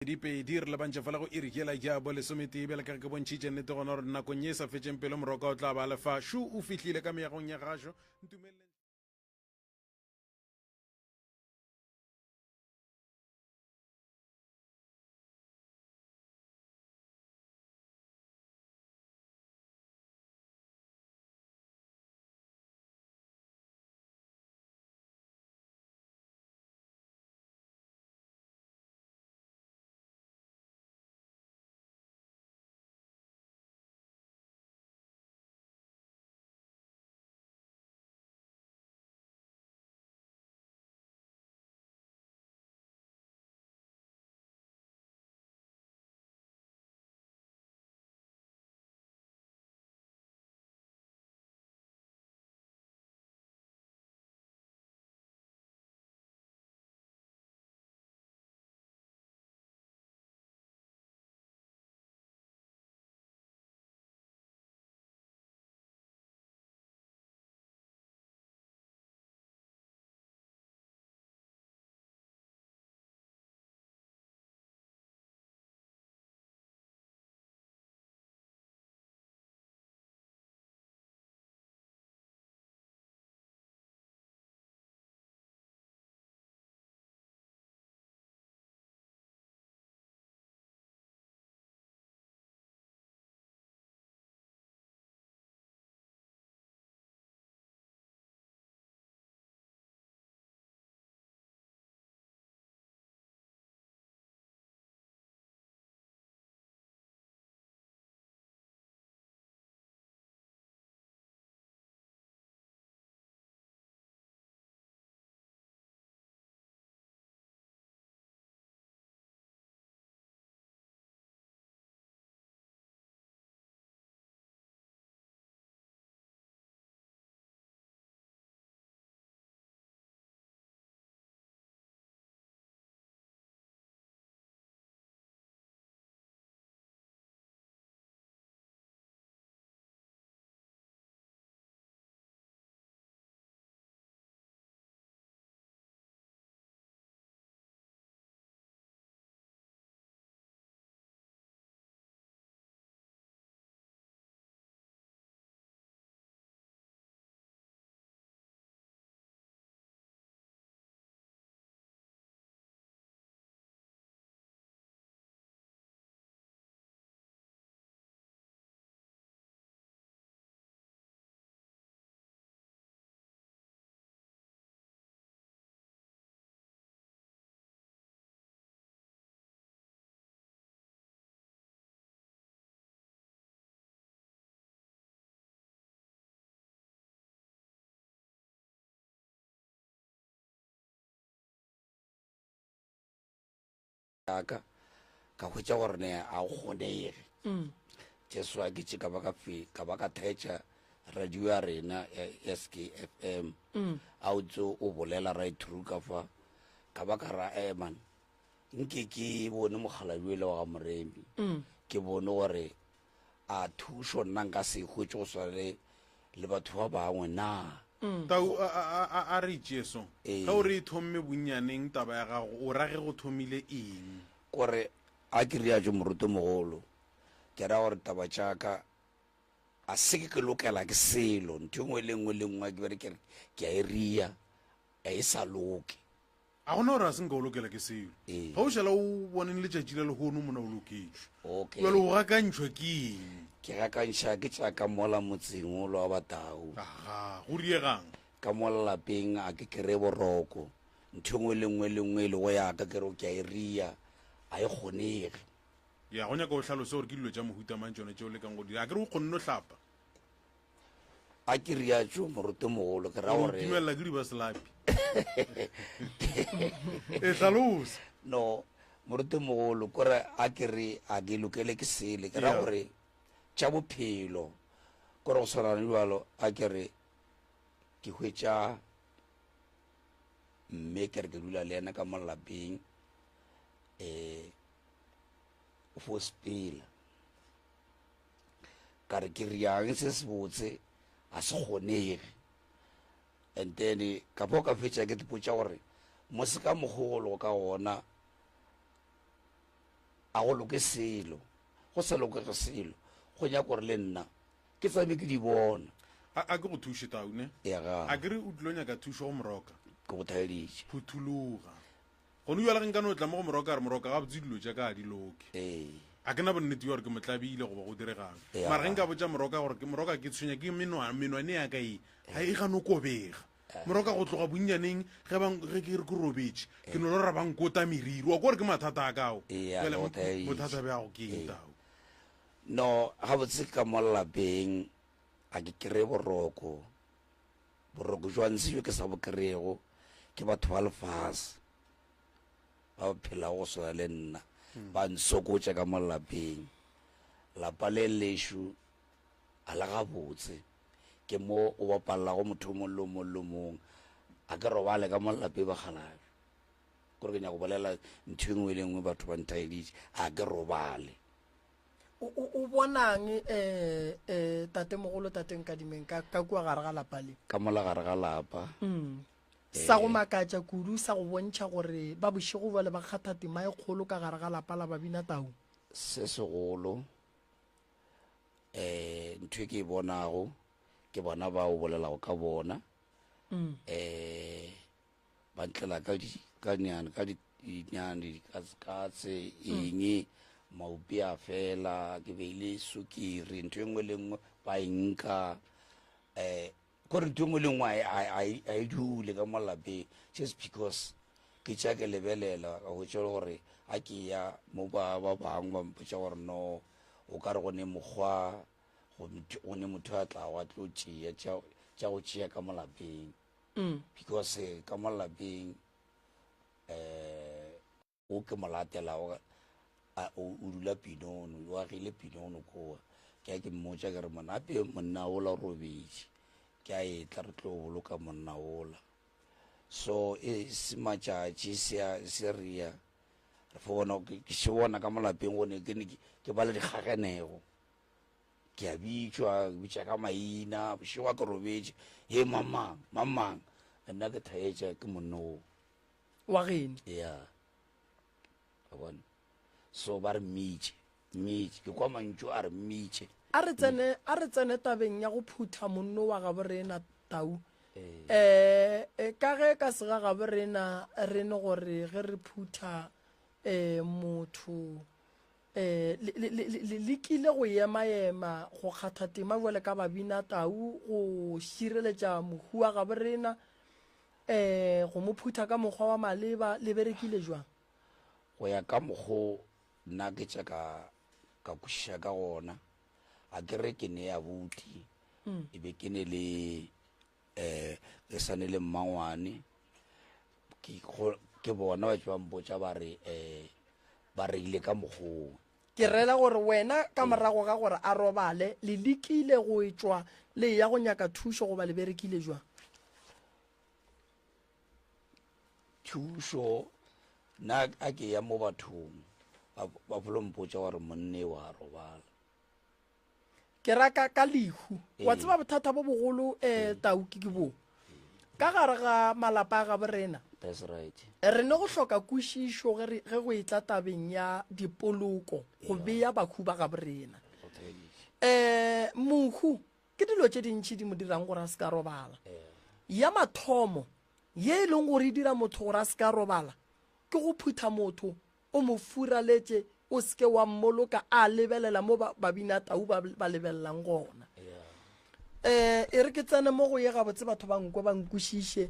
Pedi re lebantše fela go iri yela ya bo lesometee bjale ka ge ke bontšhitše nnete gona gore nakong ye e sa fetšeng pelo moroka o tla ba lefa šu o fihlile ka meagong ya gašo ntumeleleng ya ka ka hwetša gore ne a go kgonege mm. jesu a ke tše ka ba ka fe ka ba ka thetša radio ya rena ya SKFM mm. a o tse o bolela right through ka fa ka ba ka ra eh man nke ke bone mokgalabje le wa ga moremi mm. ke bone gore a thušo nna nka se hwetše go swana le le batho ba bangwe na mm. tau a re jesu ge o re e thomme bonnyaneng taba ya gago o ra ge go thomile eng kore a ke riajo moruto mogolo ke ra gore taba tšaka a se ke ke lokela ke selo ntho e nngwe le nngwe le nngwe ke bere ke re ke a e ria a e sa loke A gona gore a se nka o lokela ke selo. Ee. Ga o šala o boneng letšatši la lehono mona o loketšwe. Okay. Bjale o gakantšhwa ke eng? Ke gakantšha ke tša ka mola motseng o wa Batau. Aga, go riegang? Ka mo lapeng a ke kry boroko. Ntho e nngwe le nngwe le nngwe e lego ya ka ke re ke a e ria, a e kgonege. Ya, go nyaka o hlalose gore ke dilo tša mohuta mang tšona tše o lekang go di dira. A ke re o kgonne go hlapa? A ke riatšo morutemogolo ke ra Gore o gore timelela ke diba selapi. E hlalosa. No, morutemogolo kore a ke re a ke lokele ke sele ke ra Yeah. gore tša bophelo kore go swana le jalo a ke re ke hwetša mme ke re ke dula le yena ka mo lapeng um o fo sepela ka re ke riang se se botse a se kgonege and then ka po ka fetša ke tipotša gore mose ka mokgwa o lego ka gona A go loke selo, go sa lokege selo, go nyaka gore le nna ke tsame ke di bona. A, a ke go thuše, Tau, ne? Ya ga. A ke re o tlilo nyaka thušo go Moroka. Ke go thaeditše. Phuthologa. Gone bjale ge nka no tla mo go Moroka a re, Moroka, gabotse dilo tša ka ga di loke. Ee. A ke na bonnete bja gore ke mo tlabile goba go diregang. Ya. Mara ge nka botša Moroka gore, Moroka, ke tshwenya ke menwana, menwane ya ka ye, ga e gano kobega. Moroka go tloga bonnyaneng ge ba ge ke re ke robetše ke no lora ba nkota meriri wa ko gore ke mathata a kao Ee, Bjale, go thaeditše. bothata bjago ke eng tau No, gabotse ka mo lapeng ga ke kry-e boroko. Boroko jwa ntshe jo ke sa bo kry-ego ke batho ba lefase ba ba phelago go swana le nna ba nsokotša ka mo lapeng. Lapa le lešo a le gabotse ke mo o bapalelago motho o mongwe le o mongwe le o mongwe a ke robale ka mo lapeng bakgalabje kore ke nyaka go bolela ntho e nngwe le nngwe batho ba nthaeditše a ke robale o bonang um um tatemogolo tate nkadimeng ka ka kua gare ga lapa le ka mola gare ga lapa mm. sa go makatša kudu sa go bontšha gore ba bošego bjale ba kgatha tema e kgolo ka gare ga lapa la babina tau se segolo eh ntho e ke e bonago ke bona ba o bolelago ka bona mm. eh ba ntlela ka di ka nyane ka dinyane dikatsekatse mm. eng maupi a fela ke beile sukiri ntho e nngwe le nngwe ba e nka um kore ntho e nngwe le nngwe a e dule ka mo lapeng just because ke tša ke lebelela ka hwetša le gore a ke ya mo ba ba bangwe ba mpotša gore no o ka re go ne mokgwa go ne motho a tlago a tlo tšea tša go tšea ka mo lapeng mm. because eh, ka mo lapeng um o ke mo latelago o dula pinono o agile pinono koa ke a ke mmotša ke re monape monna ola o robetše ke a etla re tlo boloka monna ola So e se matšatši se a se ria re fo bona ke se bona ka molapeng go ne ke ne ke ba le dikgaganego ke a bitšwa ke bitša ka maina bošego a ke robetše he mamang mamang nna ke thaetša ke monno o wa geno ya bona so ba re mmitše mmitše ke kwa mantšu a re mmitše a re tsene a re tsene tabeng ya go phutha monno wa gabo rena tau eh e, ka ge ka sega gabo rena re ne gore ge re phutha eh motho eh le lekile go ema-ema go kgatha tema jwale ka babina tau go šireletša mohu wa gabo rena eh go mo phutha ka mokgwa wa maleba le berekile jwang Go ya ka mokgo nna ke tša ka ka kwešiša ka gona, a ke re ke ne abuti mm. e be ke ne le um ke sane le mmangwane ke bona ba ba mpotša ba re um ba reile ka mokgong ke rela gore wena ka morago ga gore a robale le lekile go etšwa le ya go nyaka thušo goba le berekile jwang Thušo, nna a ke ya mo bathong ba folo mpotša gore monne wa robala. Ke ra ka ka lehu. Wa tseba bothata bo bogolo um tau ke ke bo. Ka gare ga malapa a gabo rena. That's right. Re ne go hloka kwešišo ge re ge go etla tabeng ya dipoloko go bea bakhu ba gabo rena. Um mohu Ke dilo tše dintši di mo dirang gore a se ka robala. Ya mathomo ye e leng gore e dira motho gore a se ka robala ke go phutha motho o mo furaletše o se ke wa mmoloka a lebelela mo babinatau ba ba lebelelang gona. Um e re ke tsene mo go ye gabotse batho ba nkwe ba nkwešiše.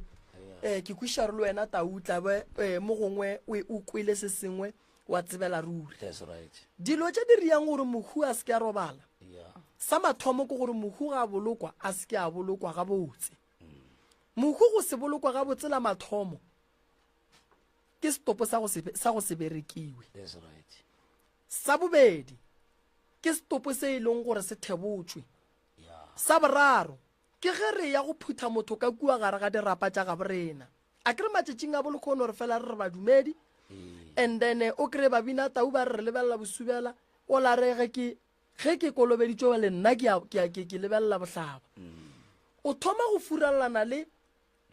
Um ke kwešiša gore le wena tau o tlabe um mo gongwe o kwele se sengwe wa tsebela ruri. That's right. Dilo tše di riang gore mohu a se ke a robala. Yeah. Sa mathomo ke gore mohu ga a bolokwa a se ke a bolokwa gabotse. Mohu go se bolokwa gabotse la mathomo ke setopo sa go se sa go se berekiwe. That's right. Sa bobedi ke setopo se e leng gore se thebotšwe. Yeah. Sa boraro ke ge re ya go phutha motho ka kua gare ga dirapa tša gabo rena. A ke re matšatšing a bolekgono re fela re re badumedi and then eh, o kry babina tau ba re re lebelela bosubela o la re ge ke ge ke kolobeditšwe le nna ke a- ke a- ke ke lebelela bohlaba o thoma go furallana le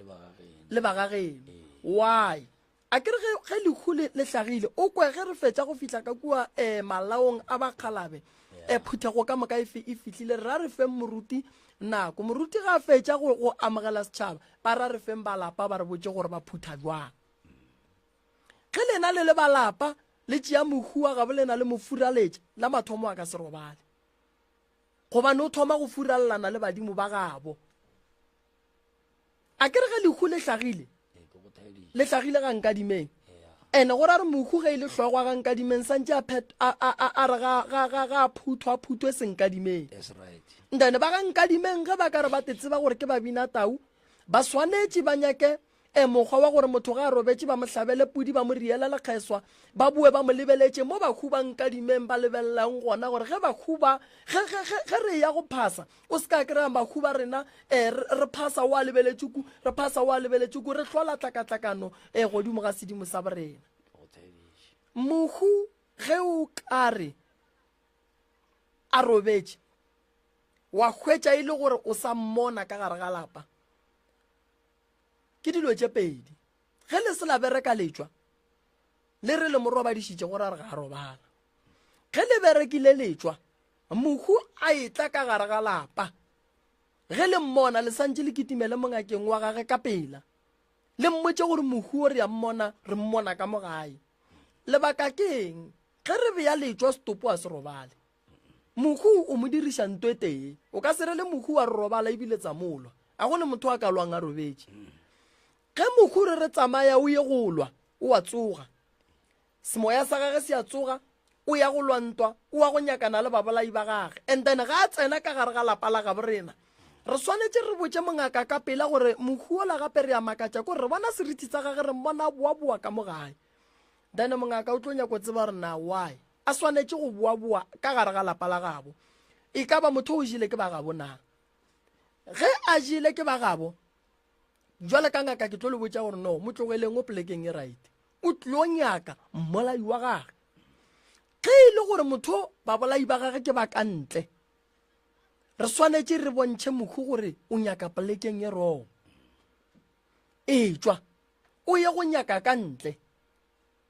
Le ba gageno. le bagageno why A ke re ge, ge lehu le, le hlagile, o kwe ge re fetša go fihla ka kua eh, malaong a bakgalabe, eh, phuthego ka moka e, e fihlile, re ra re feng moruti nako. Moruti ga a fetša go, go amogela setšhaba, ba ra re feng balapa ba re botše gore ba phutha bjang. Ge lena le le balapa, le tšea mohu wa gabo lena le mo furaletša, la mathomo a ka se robale. Gobane o thoma go furallana le badimo ba gabo. A ke re ge lehu le hlagile, le hlagile ga Nkadimeng. Ene go ra re mohu ge e le hlogwa ga Nkadimeng santše a phet a a a a re ga ga ga ga phuthwa a phuthwe Senkadimeng. That's right. Ndene ba ga Nkadimeng ge ba ka re ba te tseba gore ke babina tau, ba swanetše ba nyake e mokgwa wa gore motho ga a robetše ba mo hlabele pudi ba mo riele lekgeswa ba boe ba mo lebeletše mo bahu ba Nkadimeng ba lebelelang gona gore ge bahu ba ge ge ge ge re ya go phasa O se ka kry-a mahu ba rena um re phasa o a lebeletše ku, re phasa o a lebeletše ku, re hlola tlakatlakano um godimo ga sedimo sa borena. Mohu ge o ka re a robetše, wa hwetša e le gore o sa mmona ka gare ga lapa, ke dilo tše pedi. Ge le se la bereka letšwa, le re le mo robadišitše go ra re ga a robala. Ge le berekile letšwa, Mohu a etla ka gare ga lapa. Ge le mmona, le santše le kitimele mongakeng wa gage ka pela. Le mmotše gore mohu o re a mmona, re mmona ka mo gae. Lebaka ke eng? Ge re bea letšwa setopo a se robale. Mohu o mo diriša nto e tee. O ka se re le mohu wa re robala ebile tsamolwa. A go ne motho a ka lwang a robetše. Ge mohu re re tsamaya o ye go lwa, o a tsoga. Semoya sa gage se a tsoga, o ya go lwa ntwa, o wa go nyakana le babolai ba gage. And then ga a tsena ka gare ga lapa la gabo rena, re swanetše re botše mongaka ka pela gore mohu ola gape re a makatša kore re bona seriti sa gage re mmona a boaboa ka mo gae. Then mongaka o tlo nyako tseba gore na why a swanetše go boaboa ka gare ga lapa la gabo. E ka ba motho o jele ke ba gabo na? Ge a jele ke ba gabo, Bjale ka ngaka ke tlo le botša gore no, mo tlogeleng o polekeng e right. O tlo nyaka mmolai wa gage. Ge e le gore motho babolai ba gage ke ba ka ntle, re swanetše re bontšhe mohu gore o nyaka polekeng e wrong. Etšwa o ye go nyaka ka ntle,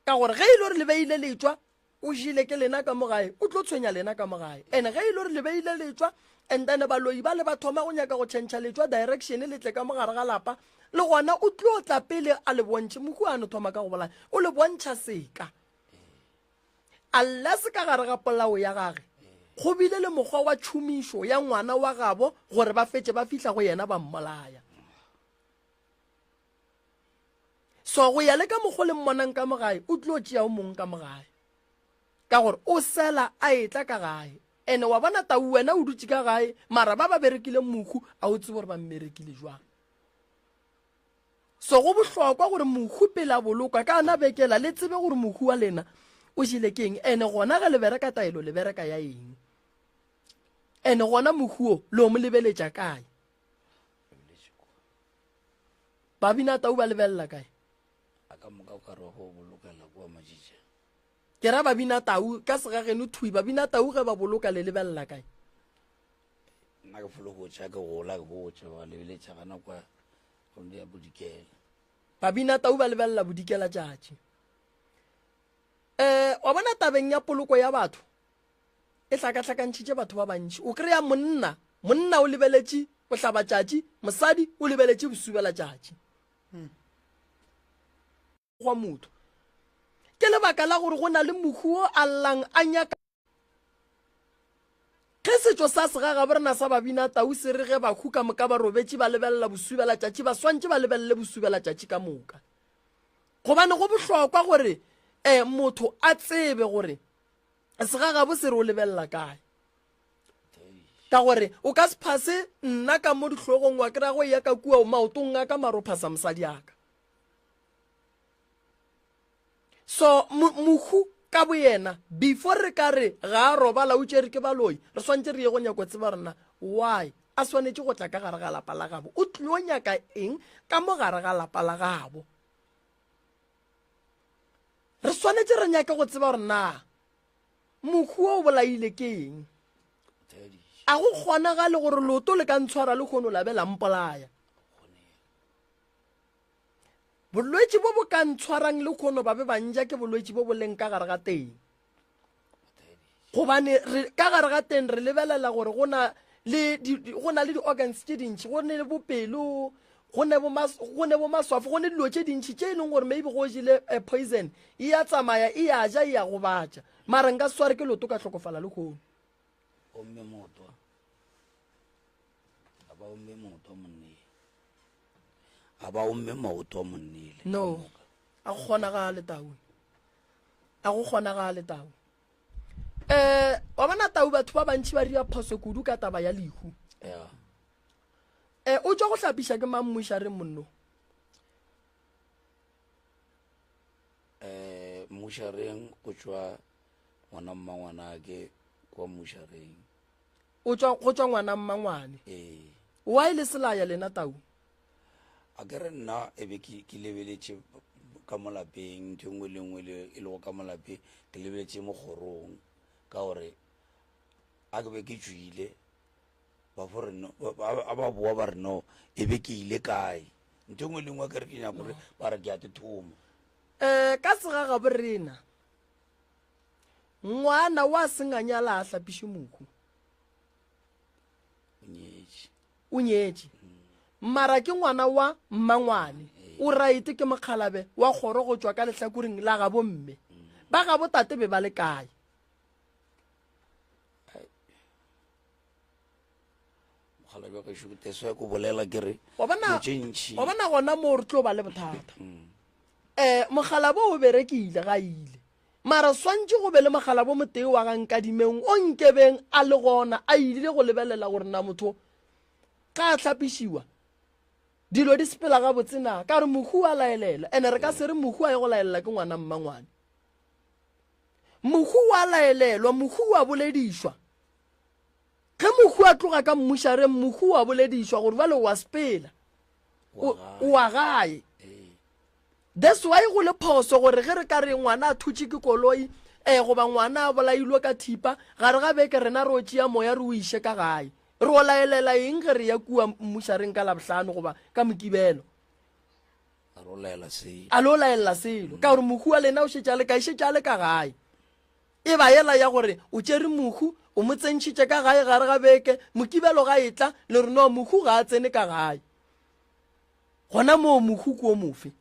ka gore ge e le gore le beile letšwa o jele ke lena ka mo gae, o tlo tshwenya lena ka mo gae. And ge e le gore le beile letšwa and then baloi ba le ba thoma go nyaka go tšhentšha letšwa direction le tle ka mo gare ga lapa, le gona o tlo tla pele a le bontšhe. Mohu a no thoma ka go bolaya, o le bontšha seka. Unless ka gare ga polao ya gage go bile le mokgwa wa tšhomišo ya ngwana wa gabo gore ba fetše ba fihla go yena ba mmolaya. So go ya le ka mokgo le mmonang ka mo gae, o tlo tšea o mongwe ka mo gae. Ka gore o sela a etla ka gae. Ene wa bona tau wena o dutše ka gae, mara ba ba berekile mohu a o tsebe gore ba mmerekile jwang. So go bohlokwa gore mohu pele a bolokwa ka ana bekela le tsebe gore mohu wa lena o jele ke eng. Ene gona ge le bereka taelo le bereka ya eng. Ene gona mohu o le o mo lebeletša kae. Babina tau ba lebelela kae? A ka moka o ka re go bolokela kua Majija. Ke ra babina tau ka segageno thui babina tau ge ba boloka le lebelela kae? Nna ke folo botša ke gola ke botša ba lebeletša gana kwa gomme ya bodikela. Babina tau ba lebelela bodikela tšatši. Eh wa bona tabeng ya poloko ya batho e hlakahlakantšhitše batho ba bantši. O kry-a monna, monna o lebeletše bohlabatšatši, mosadi o lebeletše bosubelatšatši. Gwa motho. Ke lebaka la gore go na le mohu o a llang a nyaka. Ge setšo sa segagaborena sa babina tau se re ge bahu ka moka ba robetše ba lebelela bosubelatšatši, ba swantše ba lebelele bosubelatšatši ka moka. Gobane go bohlokwa gore um motho a tsebe gore segagabo se re o lebelela kae ka gore o ka se phase nna ka mo dihlogong wa kry-a go ya ka kua maotong a ka maro phasa mosadi aka so mohu ka boyena before re ka re ga a robala o tšere ke baloi re swantse re ye go nyako tseba rena why a swanetše go tla ka gare ga lapa la gabo o tlilo nyaka eng ka mo gare ga lapa la gabo Re swanetše re nyake go tseba gore na mohu o bolaile ke eng. A go kgonagale gore loto le ka ntshwara le kgono la be la mpolaya. Bolwetši bo bo ka ntshwarang lekgono ba be ba nja ke bolwetši bo bo leng ka gare ga teng. Gobane re ka gare ga teng re lebelela gore go na le go na le di-organs tše dintši, go ne le bopelo, go ne bo go ne bo maswafo, go ne dilo tše dintši tše e leng gore maybe go jele eh, poison e ya tsamaya e ya ja e ya gobatša. Mara nka se sware ke loto ka hlokofala lehono. Omme motwa. A ba omme motwa monnile. A ba omme maoto a monnile. No. A go kgonagale tau. A go kgonagale tau. Eh, wa bona tau batho ba bantši ba ria phoso kudu ka taba ya lehu. Yeah. Eh, o tšwa go hlapiša ke mang mmušareng monno? Eh, mmušareng go tšwa ngwana mmangwanake kwa mmušareng. O tšwa go tšwa ngwana mmangwane. Ee. Why le selaya lena tau? A ke re nna e be ke ke lebeletše ka mo lapeng ntho e nngwe le nngwe le e lego ka mo lapeng ke lebeletše mo kgorong ka gore a ke be ke tšwile ba fo re no a ba boa ba re no e be ke ile kae ntho e nngwe le nngwe a ke re ke nyako gore ba re ke a te thoma. Um ka segagabo rena Ngwana wa senganyala a hlapiše mohu. O nyetše. O nyetše. Mara ke ngwana wa mmangwane. O right ke mokgalabe wa kgoro go tšwa ka lehlakoreng la gabo mme. Ba gabo tate be ba le kae? Mokgalabe gešo ke teswa ko bolela ke re Wa bona dilo tše ntši. wa bona gona moo re tlo ba le bothata. Eh mokgalabo o berekile ga ile. Mara swantše go be le mogalabo motee wa ga Nkadimeng o nkebeng a le gona a ile go lebelela gore na motho ga a hlapišiwa dilo di sepela gabotse na, ka gore mohu a laelela ene re ka se re mohu a ye go laelela ke ngwana mmangwane. Mohu wa laelelwa, mohu wa boledišwa. Ge mohu a tloga ka mmušareng, mohu wa boledišwa gore bjale wa sepela o wa gae. That's why go le phoso gore ge re ka re ngwana a thutše ke koloi eh goba ngwana a bolailwe ka thipa gare ga beke rena re o tšea moya re o iše ka gae. Re o laelela eng ge re ya kua mmušareng ka Labohlano goba ka Mokibelo? A re o laela selo. A le o laelela selo ka gore mohu wa lena o šetše a le kae? Šetše a le ka gae. E ba yela ya gore o tšere mohu o mo tsentšhitše ka gae gare ga beke, Mokibelo ga etla le re no mohu ga a tsene ka gae. Gona moo mohu ke o mofe?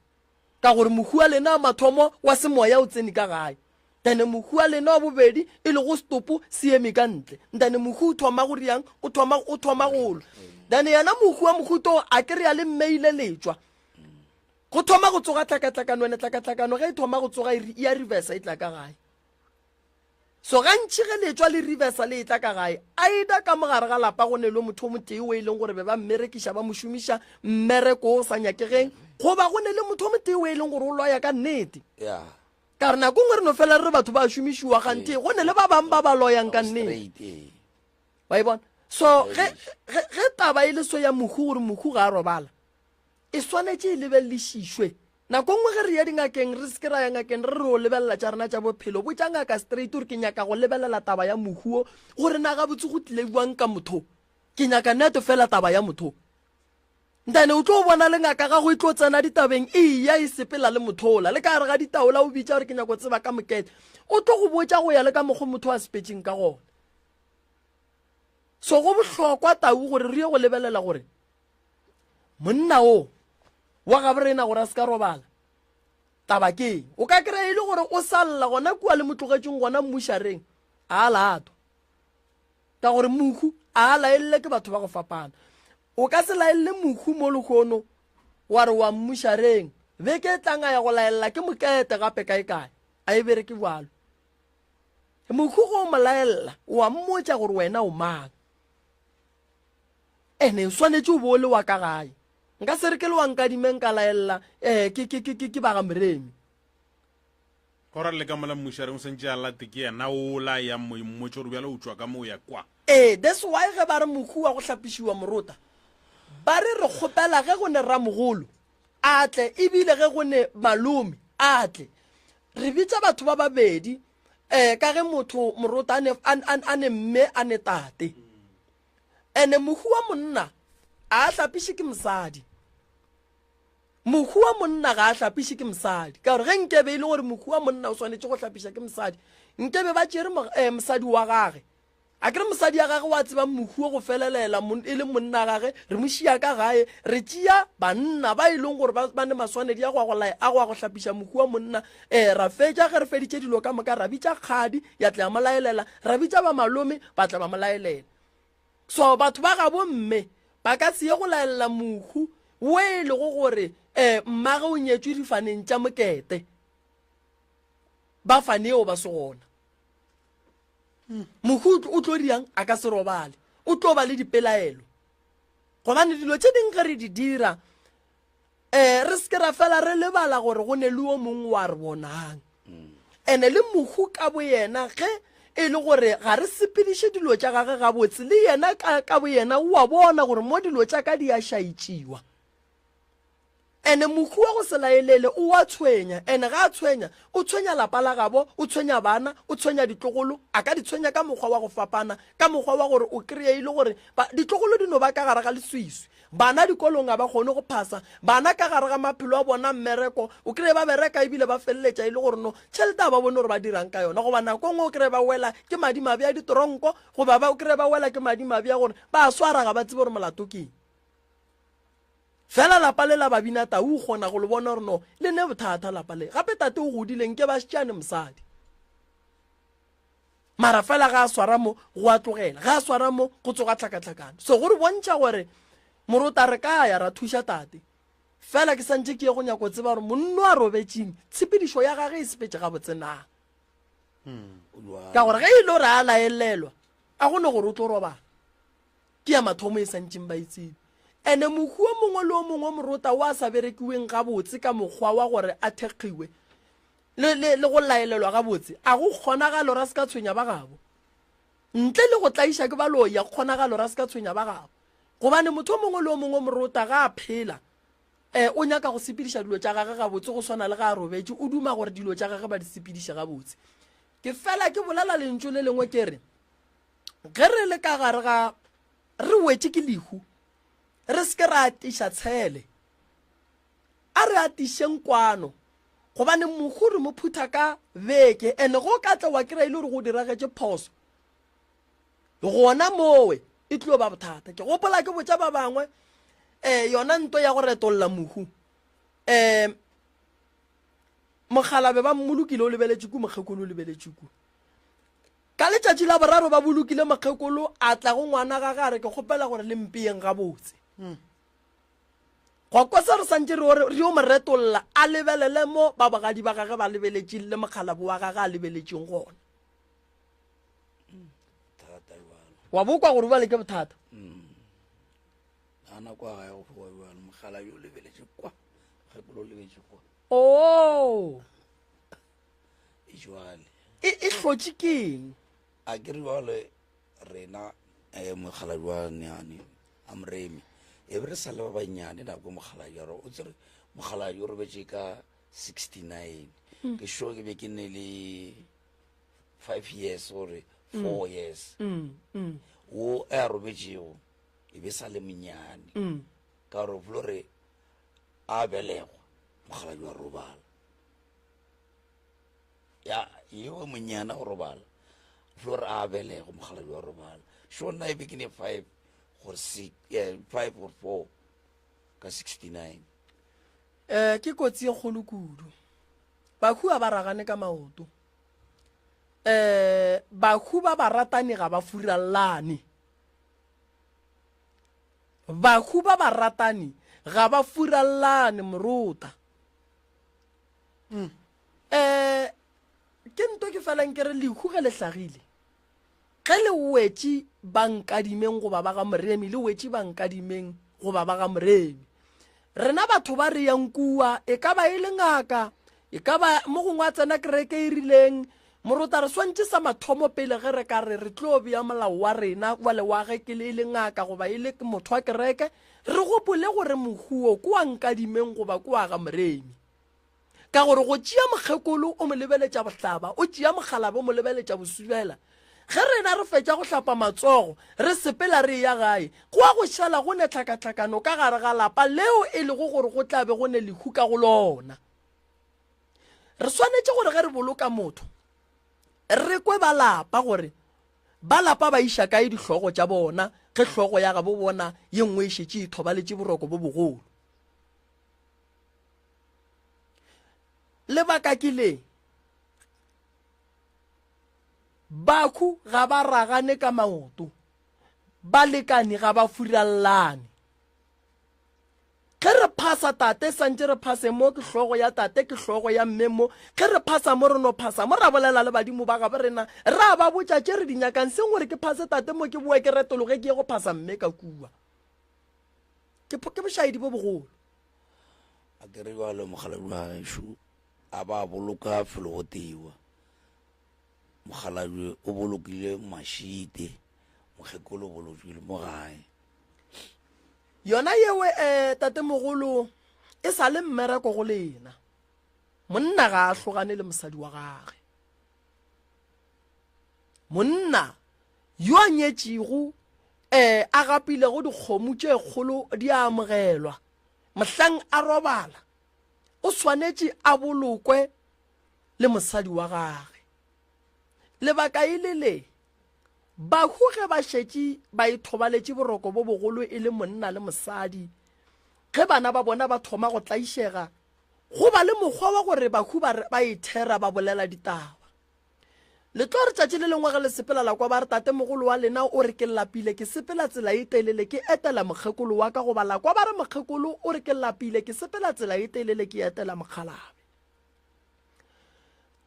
Ka gore mohu wa lena wa mathomo wa semoya o tsene ka gae, then mohu wa lena wa bobedi e lego setopo se eme ka ntle, then mohu o thoma go riang? O thoma, o thoma go lwa. Then yena mohu wa mohuta o a ke re ya le mmeile letšwa. Go thoma go tsoga tlhakatlhakano, ene tlhakatlhakano ge e thoma go tsoga e ya reverse e tla ka gae. So gantši ge le etšwa le reversa le etla ka gae, either ka mo gare ga lapa go ne le motho o motee o e leng gore be ba mmerekiša ba mo šomiša mmereko o sa nyakegeng, goba go ne le motho o motee o e leng gore o loya ka nnete. Yeah. Ka re nako nngwe re no fela re re batho ba šomišiwa ganthe go ne le ba bangwe ba ba loyang ka nnete. Straight, ee. Wa e bona? So ge, ge, ge taba e le so ya mohu gore mohu ga a robala, e swanetše e lebelelišišwe Nako nngwe ge re ya dingakeng, re se ke ra ya ngakeng re re o lebelela tša rena tša bophelo. Botša ngaka straight gore ke nyaka go lebelela taba ya mohu wo, gore na gabotse go tlile bjang ka motho. Ke nyaka neto fela taba ya motho. Ntane o tlo bona le ngaka gago e tlo tsena ditabeng e eya e sepela le motho ola. Le ka gare ga ditaola o bitša gore ke nyako tseba ka mokete. O tlo go botša go ya le ka mokgo motho a sepetšeng ka gona. So go bohlokwa tau gore re ye go lebelela gore monna o wa gabo rena gore a se ka robala taba ke eng o ka kry-a e le gore o sa lla gona kua le motlogetšeng gona mmušareng a latwa ka gore mohu a laelele ke batho ba go fapana o ka se laelele mohu mo lehono wa re wa mmušareng beke e tlang a ya go laelela ke mokete gape kae kae a e bereke bjalo mohu go o mo laelela wa mmotša gore wena o mang Ene o swanetše o bo o le wa ka gae. Nka se re ke le wa Nkadime nka laelela eh, ke, ke, ke, ke, ke ba ga Moremi. Go ra le ka mola mmušareng o santše a late ke yena ola ya mo mmotše gore bjale o tšwa ka mo o ya kwa. Ee, that's why ge ba re mohu wa go hlapišiwa morota, ba re re kgopela ge go ne ramogolo a tle ebile ge go ne malome a tle. Re bitša batho ba babedi eh, ka ge motho morota a ne, a, a, a ne mme a ne tate. Ene mohu wa monna a a hlapiše ke mosadi. Mohu wa monna ga a hlapiše ke mosadi, ka gore ge nkebe e le gore mohu wa monna o swanetše go hlapiša ke mosadi, nkebe ba tšere eh, mosadi wa gage. A ke re mosadi ya gage wa tseba mohu o go felelela e le monna gage, re mo šia ka gae, re tšea banna ba e leng gore ba, ba ne maswanedi a go a go lae, a go a go hlapiša mohu wa monna. Eh, ra fetša ge re feditše dilo ka moka, ra bitša kgadi ya tla ya mo laelela, ra bitša ba malome ba tla ba mo laelela. So batho ba gabo mme ba ka se ye go laelela mohu wo e lego gore um mmage o nyetšwe difaneng tša mokete ba fane eo ba se gona. Mohu o tlo riang a ka se robale, o tlo ba le dipelaelo gobane dilo tše ding ge re di dira um re se ke ra fela re lebala gore go ne le o mongwe wa re bonang. Ene le mohu ka boyena ge e le gore ga re sepediše dilo tša gage gabotse, le yena ka, ka boyena o a bona gore mo dilo tša ka di a šaitšiwa. Ene mohu wa go se laelele o a tshwenya, ene ga a tshwenya, o tshwenya lapa la gabo, o tshwenya bana, o tshwenya ditlogolo, a ka di tshwenya ka mokgwa wa go fapana, ka mokgwa wa gore o kreye e le gore ba, ditlogolo di no ba ka gare ga leswiswi. Bana dikolong ga ba kgone go phasa. Bana ka gare ga maphelo a bona mmereko, o kry-e ba bereka ebile ba feleletša e le gore no tšhelete ga ba bone gore ba dirang ka yona. Goba nako nngwe o kry-e ba wela ke madimabe a ditronko, goba ba o kry-e ba wela ke madimabe a gore ba a swara ga ba tsebe gore molato ke eng. Fela lapa le la Babinatau o kgona go le bona gore no le ne bothata lapa le. Gape tate o godile nke ba šetšane mosadi. Mara fela ga a swara mo go a tlogela, ga a swara mo go tsoga tlhakatlhakano. So go re bontšha gore morota re ka ya ra thuša tate. Fela ke santše ke ye go nyako tseba gore monno a robetšeng tshepedišo ya gage e sepetše gabotse na. Ka gore ge e le gore a laelelwa a go ne gore o tlo robala. Ke ya mathomo e santšeng ba e tsebe. Ene mohu o mongwe le o mongwe morota o a sa berekiweng gabotse ka mokgwa wa gore a thekgiwe le, le, le go laelelwa gabotse, a go kgonagalo ra se ka tshwenya ba gabo. Ntle le go tlaiša ke baloi, a go kgonagalo ra se ka tshwenya ba gabo. Gobane motho o mongwe le o mongwe morota ga a phela, eh, o nyaka go sepediša dilo tša gage gabotse go swana le ga a robetše, o duma gore dilo tša gage ba di sepediše gabotse. Ke fela ke bolela lentšu le lengwe ke re, ge re le ka gare ga re wetše ke lehu, re se ke ra atiša tshele. A re atišeng kwano, gobane mohu re mo phutha ka beke, ene go ka tla wa kry-a e le gore go diragetše phoso gona mowe, e tlo ba bothata. Ke gopola ke botša ba bangwe um yona nto ya go retolla mohu, um mokgalabe ba mmolokile o lebeletše ku, mokgekolo o lebeletše ku. Ka letšatši la boraro ba bolokile mokgekolo, a tla go ngwana gage a re ke kgopela gore le mpeyeng gabotse. Gwa kwa se re santše re re yo mo retolla, a lebelele mo ba bogadi ba gage ba lebeletšeng le mokgalabo wa gage a lebeletšeng gona. Wa bokwa gore bale ke bothata. A nako ya gae go fowa bjalo, mokgalabje o lebeletše kwa, mokgekolo o lebetše kwa. Oh. E jwale. E, e hlotše keng? A ke re jwale rena eh, mokgalabje wa neane a moremi e be re sa le ba bannyane nako mokgalabje a re o tsere mokgalabje o robetše ka 69 mm. ke sure ke be ke ne le 5 years gore 4 mm. years mm. mm. wo a robetšego e be sa le monyane mm. ka gore folo re a belegwa mokgalabje wa robala ya yeo monyana go robala flore a belego mokgalabje wa robala sure nna e be ke ne five gore six eh, five or four ka 69 um ke kotsi e kgolo kudu bahu a ba ragane ka maoto um bahu ba baratani ga ba furallane bahu ba baratani ga ba furallane morota um ke nto ke felang ke re lehu ge le hlagile ge le wetše ba nkadimeng goba ba ga moremi le wetše ba nkadimeng goba ba ga moremi rena batho ba re yang kua e ka ba e le ngaka e ka ba mo gongwe a tsena kereke e rileng morota re swantše sa mathomo pele ge re ka re re tlo bea molao wa rena wa lewage ke le e le ngaka goba e le motho wa kereke re gopole gore mohuo ko wa nkadimeng goba ko wa ga moremi Ka gore go tšea mokgekolo o mo lebeletša bohlaba, o tšea mokgalabje o mo lebeletša bosubela. Ge rena re fetša go hlapa matsogo, re sepela re eya gae, go a go šala go ne tlhakatlhakano ka gare ga lapa leo e lego gore go tla be go ne lehu ka go lona. Re swanetše gore ge re boloka motho, re kwe ba lapa gore ba lapa ba iša kae dihlogo tša bona ge hlogo ya gabo bona ye nngwe e šetše e thobaletše boroko bo bogolo. Lebaka ke le, Bakhu ga ba ragane ka maoto, balekani ga ba furallane. Ge re phasa tate santše re phase mo, ke hlogo ya tate, ke hlogo ya mme mo. Ge re phasa mo re no phasa mo, ra bolela le badimo ba gabo rena, ra ba botša tše re di nyakang, seng gore ke phase tate mo ke boe ke retologe ke ye go phasa mme ka kua. Ke, ke bošaedi bo bogolo. A ke re bjalo mokgalabje wa gešo a ba boloka felo go tewa. Mokgalabje o bolokile Mašite, mokgekolo o bolokile mo gae. Yona yewe eh, tatemogolo e sa le mmereko go lena. Monna ga a hlogane le mosadi wa gage. Monna yo a nyetšego eh, a gapilego dikgomo tše kgolo di a amogelwa. Mohlang a robala o swanetše a bolokwe le mosadi wa gage. Lebaka e le le, bahu ge ba šetše ba ithobaletše boroko bo bogolo e le monna le mosadi, ge bana ba bona ba thoma go tlaišega, go ba le mokgwa wa gore bahu ba, ba ithera ba bolela ditaba. Le tlo re tšatši le lengwe ge le sepela la kwa ba re tatemogolo wa lena o re ke lapile ke sepela tsela e telele ke etela mokgekolo wa ka goba la kwa ba re mokgekolo o re ke lapile ke sepela tsela e telele ke etela mokgalabe.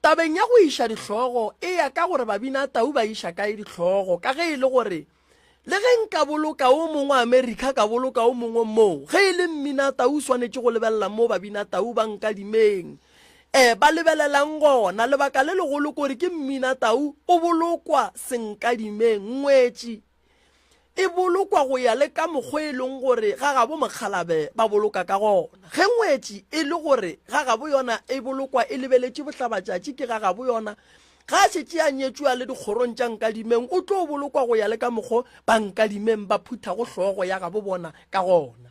Tabeng ya go iša dihlogo e ya ka gore babinatau ba iša kae dihlogo ka ge e le gore le ge nka boloka o mongwe Amerika ka boloka o mongwe moo ge e le mminatau o swanetše go lebelela mo babinatau ba nkadimeng um ba lebelelang gona lebaka le legolo kore ke mminatau o bolokwa senkadimeng ngwetši e bolokwa go ya le ka mokgwa e leng gore ga gabo mokgalabe ba boloka ka gona. Ge ngwetši e le gore ga gabo yona e bolokwa e lebeletše bohlabatšatši ke ga gabo yona, ga a šetše a nyetšwe a le dikgorong tša Nkadimeng o tlo bolokwa go ya le ka mokgwa ba Nkadimeng ba phuthago hlogo ya gabo bona ka gona.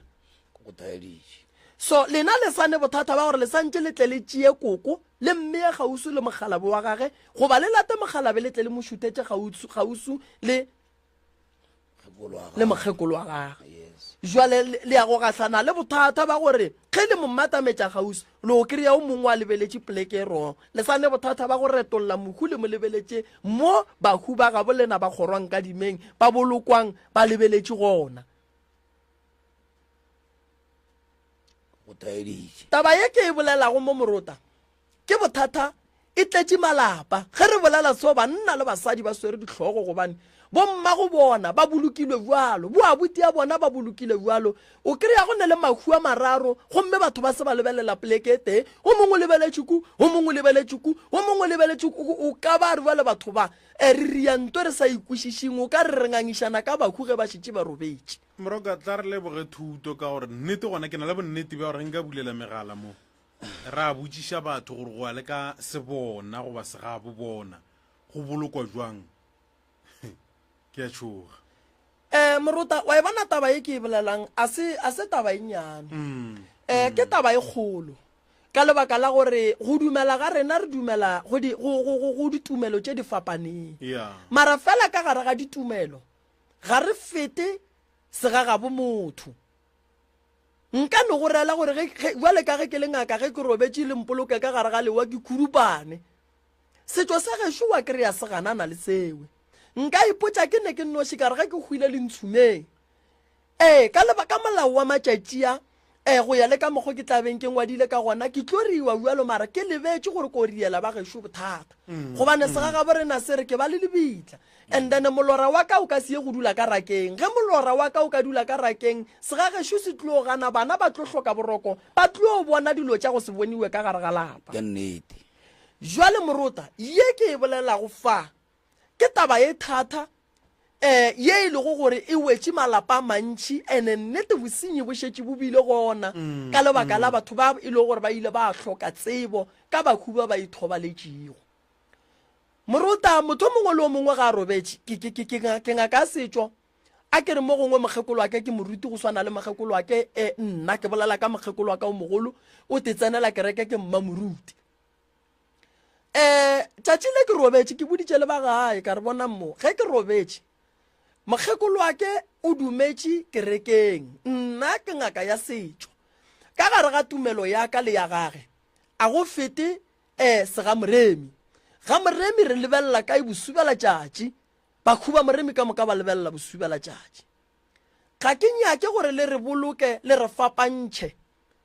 Go thaeditše. So lena le sa ne bothata ba gore le santše le tle le tšee koko le mmeye kgauswi le mokgalabe wa gage goba le late mokgalabe le tle le mo šuthetše kgauswi le le mokgekolo wa gage. Jwale le ya go gahlana le bothata ba gore ge le mo mmatametša kgauswi le o kry-a o mongwe a lebeletše poleke e wrong. Le sa ne bothata ba go retolla mohu le mo lebeletše mo bahu ba gabo lena ba kgorwang ka dimeng ba bolokwang ba lebeletše gona. Go taeditše. Taba ye ke e bolelago mo morota ke bothata e tletše malapa. Ge re bolela so banna le basadi ba swere dihlogo gobane bommago bona ba bolokilwe bjalo, boabuti ya bona ba bolokile bjalo. O kry-a go ne le mahu a mararo gomme batho ba se ba lebelela poleke e tee, o mongwe o lebeletše ku, o mongwe o lebeletše ku, o mongwe o lebeletše ku. O ka ba re bjale batho ba re ria nto re sa ikwešišeng, o ka re re ngangišana ka bahu ge ba šetše ba robetše. Moroka, tla re leboge thuto ka gore nnete gona ke na le bonnete bja gore ge nka bulela megala mo ra botšiša batho gore go ya le ka sebona goba segabo bona go bolokwa jwang ke a tšhoga. Um morota wa e bona taba ye ke e bolelang a se a se taba e nnyane um ke taba e kgolo ka lebaka la gore go dumela ga rena re dumela go di go go go ditumelo tše di fapaneng yeah. mara fela ka gare ga ditumelo Ga re fete segagabo motho. Nka no go rela gore ge, ge, bjale ka ge ke le ngaka, ge ke robetše le mpoloke ka gare ga lewa ke khurupane. Setšo sa gešo wa kry-a se ganana le sewe. Nka ipotša ke ne ke nnoši ka re ge ke hwile le ntshumeng. Ee, ka leba ka molao wa matšatši a, ee, go ya le ka mokgo ke tla beng ke ngwadile ka gona, ke tlo riwa bjalo, mara ke lebetše gore ko riela ba gešo bothata. Gobane segagabo rena se re ke ba le lebitla. And then molora wa ka o ka se ye go dula ka rakeng. Ge molora wa ka o ka dula ka rakeng, segagešo se tlo gana, bana ba tlo hloka boroko, ba tlo bona dilo tša go se boniwe ka gare ga lapa. Ke nnete. Jwale morota, ye ke e bolelago fa, Ke taba ye thata um ye e lego gore e wetše malapa a mantši ene nnete bosenyi bo šetše bo bile gona mm, ka lebaka la mm. batho ba e lego gore ba ile ba hloka tsebo ka bahu ba ba ithobaletšego. Morota, motho o mongwe le o mongwe ga a robetše, ke, ke, ke, ke, ke ngaka ya setšo. A ke re mo gongwe mokgekolo wa ka ke moruti go swana le mokgekolo wa ke, e, nna ke bolela ka mokgekolo wa ka o mogolo, o te tsenela kereke ke mmamoruti. Um tšatši le ke robetše, ke boditše le ba gae ka re bonang mo, ge ke robetše, mokgekolo wa ke o dumetše kerekeng, nna ke ngaka ya setšo. Ka gare ga tumelo ya ka le ya gage, a go fete um segamoremi. Gamoremi re lebelela kae bosubelatšatši, bakhuba-moremi ka moka ba lebelela bosubelatšatši. Ga ke nyake gore le re boloke le re fapantšhe,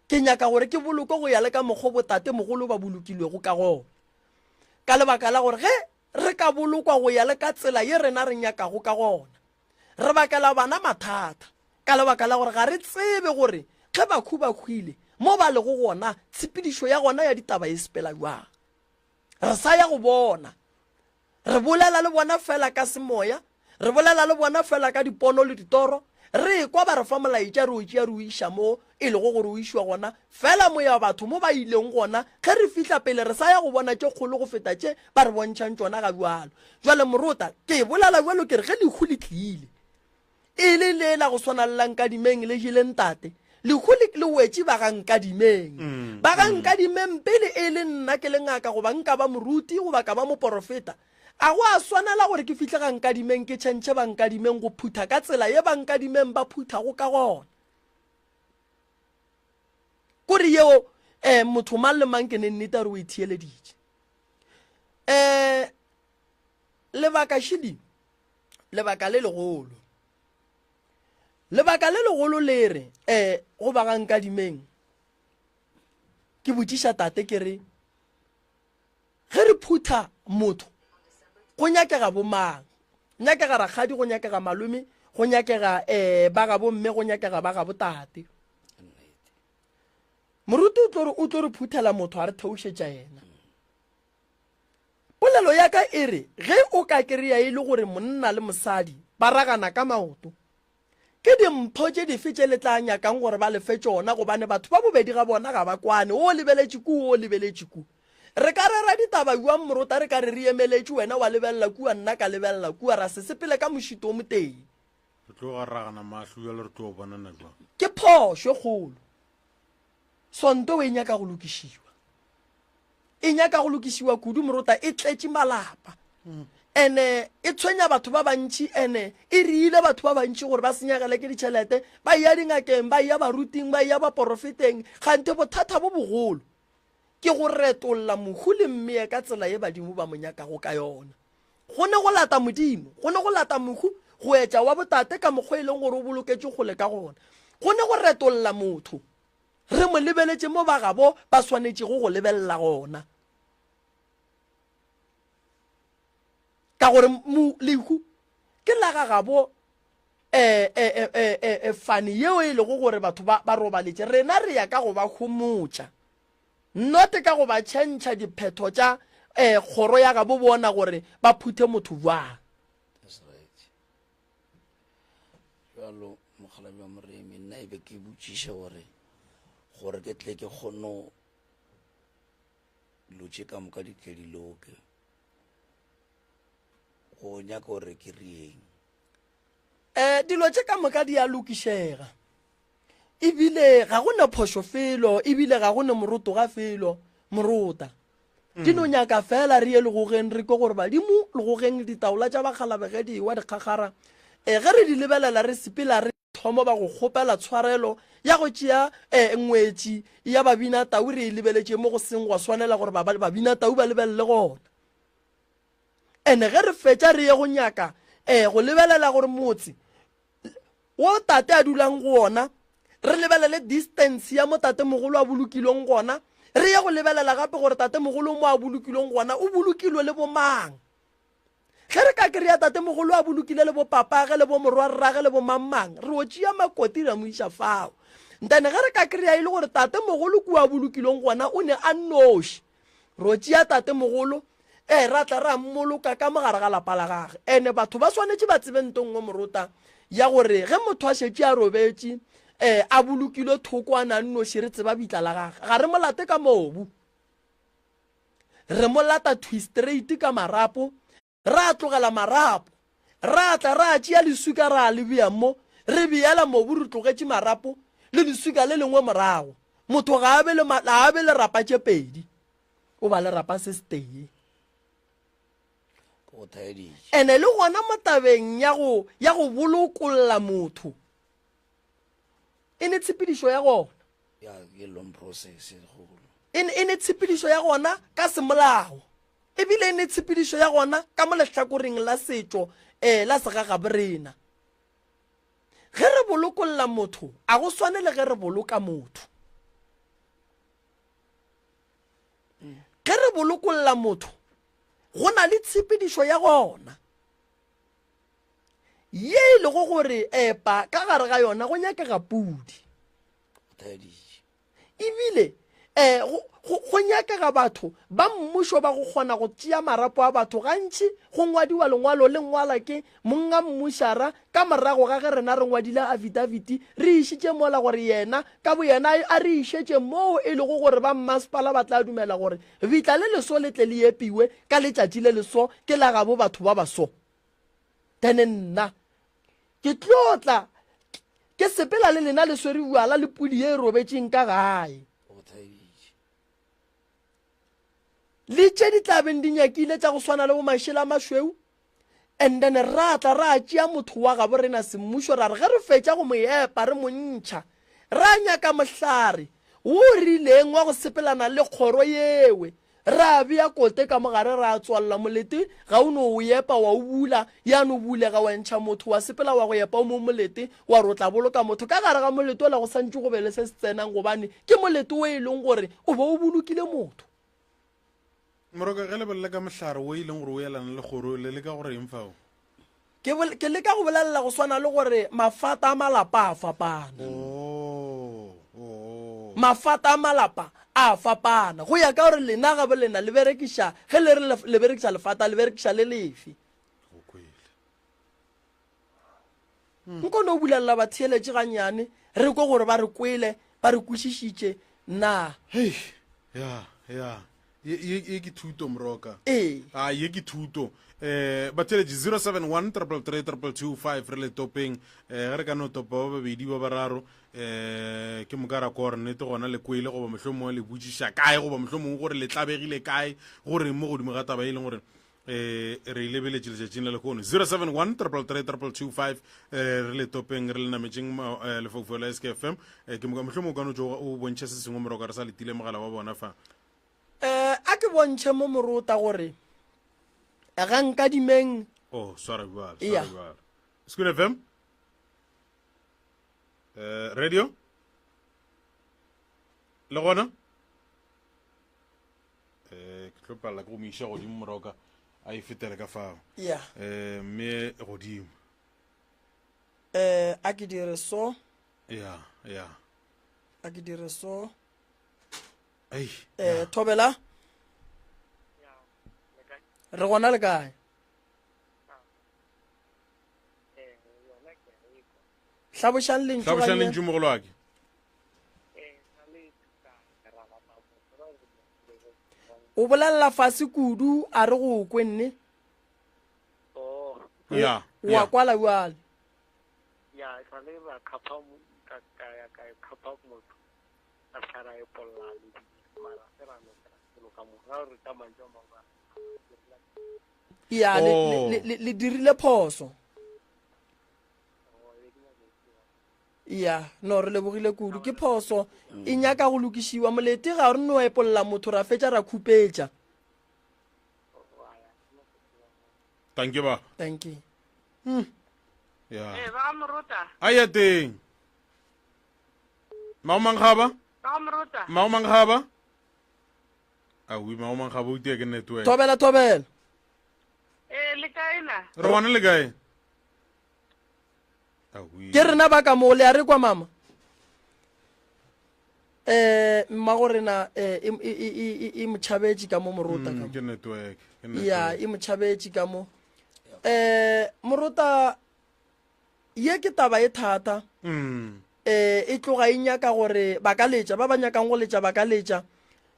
ke nyaka gore ke boloke go ya le ka mokgo botatemogolo ba bolokilwego ka gona. Ka lebaka la gore ge re ka bolokwa go ya le ka tsela ye rena re nyakago ka gona, re bakela bana mathata ka lebaka la gore ga re tsebe gore ge bakhu ba hwile mo ba lego gona tshepedišo ya gona ya ditaba e sepela bjang. Re sa ya go bona. Re bolela le bona fela ka semoya, re bolela le bona fela ka dipono le ditoro, re ekwa ba re fa molaetša re o tšea re o iša mo e lego gore o išwa gona, fela moya batho mo ba ileng gona, ge re fihla pele re sa ya go bona tše kgolo go feta tše ba re bontšhang tšona ga bjalo. Bjale morota, ke bolela bjalo ke re ge lehu le tlile, e le le la go swana le la Nkadimeng le jele ntate, lehu le le wetše ba ga Nkadimeng. Mm, ba ga mm. Nkadimeng pele e le nna ke le ngaka goba nka ba moruti goba ka ba moporofeta, a go a swanela gore ke fihle ga Nkadimeng ke tšhentšhe ba Nkadimeng go phutha ka tsela ye ba Nkadimeng ba phuthago ka gona. Kore yeo um motho mang le mang ke ne nnete a re o e theeleditše. Um lebaka šidi lebaka le legolo lebaka le legolo le re um go ba ga nkadimeng ke botšiša tate ke re ge re phutha motho go nyakega bomang nyakega rakgadi go nyakega malome go nyakega um ba ga bomme go nyakega ba ga botate moruti o tlo re phuthela motho a re theošetša yena Polelo ya ka e re ge o ka kry-a e le gore monna le mosadi ba ragana ka maoto, ke dimpho tše dife tše le tla nyakang gore ba le fe tšona gobane batho ba bobedi ga bona ga ba kwane, o lebeletše ku, o lebeletše ku. Re ka rera ditaba bjang morota re ka re re emeletše wena wa lebelela kua nna ka lebelela kua ra se sepele ka mošito o motee. Re tlo ga ragana mahlo bjalo re tlo bonana jwang? Ke phošo e kgolo. Sonto o e nyaka go lokišiwa. E nyaka go lokišiwa kudu morota e tletše malapa. Ene e tshwenya batho ba bantši ene e riile batho ba bantši gore ba senyegele ke ditšhelete, ba eya dingakeng, ba eya baruting, ba eya baporofeteng, kganthe bothata bo bogolo ke go retolla mohu le mmeye ka tsela ye badimo ba mo nyakago ka yona. Go ne go lata Modimo, go ne go lata mohu go etša wa botate ka mokgwa e leng gore o boloketšwe kgole ka gona. Go ne go retolla motho. Re mo lebeletše mo ba gabo ba swanetšego go lebelela gona. Ka gore lehu ke la ga gabo eh, eh, eh, eh, eh, fane yeo e lego gore batho ba, ba robaletše. Rena re ya ka go ba homotša. Not ka go ba tšhentšha diphetho tša eh, kgoro ya gabo bona gore ba phuthe motho jwang. That's right. Jalo mokgalabje wa Moremi, nna e be ke botšiša gore gore ke tle ke kgono dilo tše ka moka di tle di loke go nyaka gore ke rieng um dilo tše ka moka di a lokišega ebile ga go ne phošo felo ebile ga go ne morotoga felo morota di no nyaka fela re ye legogeng re kwe gore badimo legogeng ditaola tša bakgalabege di ewa dikgakgara e ge re di lebelela re sepela re thomo ba go kgopela tshwarelo ya go tšea e ngwetši ya babina tau re e lebeletše mo go seng gwa swanela gore ba babina tau ba lebelele gona ene ge re fetša re ye go nyaka e go lebelela gore motse wo tate a dulang go wona, re lebelele distance ya mo tatemogolo a bolokilweng gona, re ye go lebelela gape gore tatemogolo mo a bolokilweng gona o bolokilwe le bomang. Ge re ka kry-a tatemogolo a bolokile le bopapage le bomorwarrage le bomangmang, re o tšea makoti ra mo iša fao. Ntane ge re ka kry-a e le gore tatemogolo kua a bolokilweng gona o ne a nnoši, Ro tšea tatemogolo, ee, ra tla ra mmoloka ka mo gare ga lapa la gage. Ene batho ba swanetše ba tsebe nto nngwe morota, ya gore ge motho a šetše a robetše, ee, a bolokilwe thoko a na nnoši re tseba bitla la gage, ga re mo late ka mobu. Re mo lata thwi straight ka marapo, ra tlogela marapo, ra tla ra tšea leswika ra le bea mo, re beela mobu re tlogetše marapo le leswika le lengwe morago. Motho ga a be le, ga a be le rapa tše pedi, o ba le rapa se setee. Ke go thaeditše. Ene le gona mo tabeng ya go, ya go bolokolla motho, e ne tshepedišo ya gona. Ya, ke long process e kgolo. E, e ne tshepedišo ya gona ka semolao. Ebile e ne tshepedišo ya gona ka mo lehlakoreng la setšo eh, la segagaborena. Ge re bolokolla motho, a go swane le ge re boloka motho. Ge re bolokolla motho, go na le tshepedišo ya gona ye e lego gore epa ka gare ga yona go nyakega pudi. Ebile um go, go nyakega batho ba mmušo ba go kgona go tšea marapo a batho. Gantši go ngwadiwa lengwalo le ngwala ke monga mmušara ka morago ga ge rena re ngwadile afidafiti re išitše mola gore yena ka boyena a re išetše moo e lego gore ba mmasepala ba tla dumela gore bitla le leso le tle le epiwe ka letšatši le leso ke la gabo batho ba baso. Then nna ke tlo tla ke sepela le lena le swere bjala le pudi ye e robetšeng ka gae. Le tše di tla beng di nyakile tša go swana le bo mašela a mašweu. And then ra tla ra tšea motho wa gabo rena semmušo ra re ge re fetša go mo epa re mo ntšha ra nyaka mohlare wo rileng wa go sepelana le kgoro yewe Ra bea kote ka mo gare ra tswalla molete, ga o no o epa wa o bula, ya no bulega wa ntšha motho, wa sepela wa go epa o mong molete, wa re o tla boloka motho. Ka gare ga molete ola go santše go be le se se tsenang gobane ke molete wo e leng gore o be o bolokile motho. Moroka, ge le bolela ka mohlare wo e leng gore o elana le kgoro, le leka go reng fao? Ke, ke leka go bolelela go swana le gore mafata a malapa a fapana. Oh, oh. Mafata a malapa a fapana go ya ka gore lena ga bolena le berekiša, ge le re le berekiša lefata le berekiša le lefe. Go kwele. Nko no bulelela batheeletši gannyane re kwe gore ba re kwele, ba re kwešišitše na. Hei, ya, ya. Ye, ye, ye ke thuto moroka. Ee. A ye ke thuto. Eh, batheeletši 071 333 225 re le topeng. Eh, ge re ka no topa ba babedi ba bararo, eh, ke moka ra kwa gore nnete gona le kwele goba mohlomongwe le botšiša kae goba mohlomongwe gore le tlabegile kae gore mo godimo ga taba e leng gore eh re e lebeletše letšatšing la lehono 071 333 225 eh re le topeng re le nametšeng eh, lefaufau la skfm eh, ke moka mohlomongwe o ka no tšo o bontšha se sengwe moroka re sa letile mogala wa bona fa Eh, a ke bontšhe mo morota gore ga nkadimeng oh swara bjale Iya. swara bjale School FM eh radio le gona eh ke tlo palela ke go mo iša godimo moroka a e fetele ka fao ya eh mme godimo eh a ke dire so ya ya a ke dire so ei eh thobela re gona le kae hlabošang lentšu hlabošang lentšu mogolo wa ke o bolelela fase kudu a re go kwe nne ya wa kwala bjale ya sa le ba khapha ka ka ya ka khapha motho ra fihla ra epolla lebitla mara se ra no kry selo ka moka ra gore ka mantšu a mangwe ya le, Oh. le, le, le dirile phoso ya no re lebogile kudu ke phoso e nyaka go lokišiwa molete ga re no epolla motho ra fetša ra khupetša thank you ba thank you ya Ee, ba ga Morota. a ya teng Mao Mankgaba? Ba Morota. Mao Mankgaba? Awi, Mao Mankgaba o itia ke network. Thobela thobela. Eh, le kae na? Re gona le kae? Awi. Ke rena ba ka mo le a re kwa mama. Eh mma go rena eh e e e e motšhabetše ka mo morota ka. Mm, ke network. Ke network. Ya, e motšhabetše ka mo. Eh morota Ye ke taba e thata. Mm. E, e tloga e nyaka gore ba ka letša, ba ba nyakang go letša ba ka letša.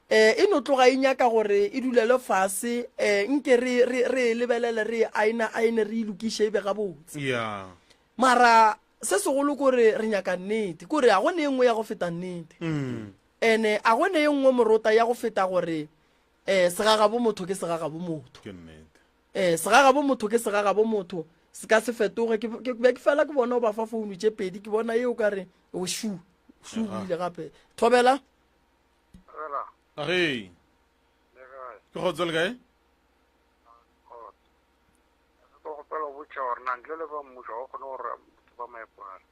Um e no tloga e nyaka gore e dulele fase, um nke re, re, re e lebelele, re e aena aene, re e lokiše e be gabotse. Yeah. Mara se segolo kore re nyaka nnete, kore a go ne e nngwe ya go feta nnete. Ene a go ne e nngwe morota ya go feta gore um segagabo motho ke segagabo motho. Ke nnete. Um segagabo motho ke segagabo motho, se ka se fetoge. Ke, ke, be ke fela ke bona o ba fa founu tše pedi, ke bona ye o ka re o shu, shu o ile gape. Thobela. Fela. Age. Le kae? Ke kgotso le kae? Kgotso. Ke kgopela go botša gore na ntle le ba mmušo ga go kgone gore motho ba mo epolle.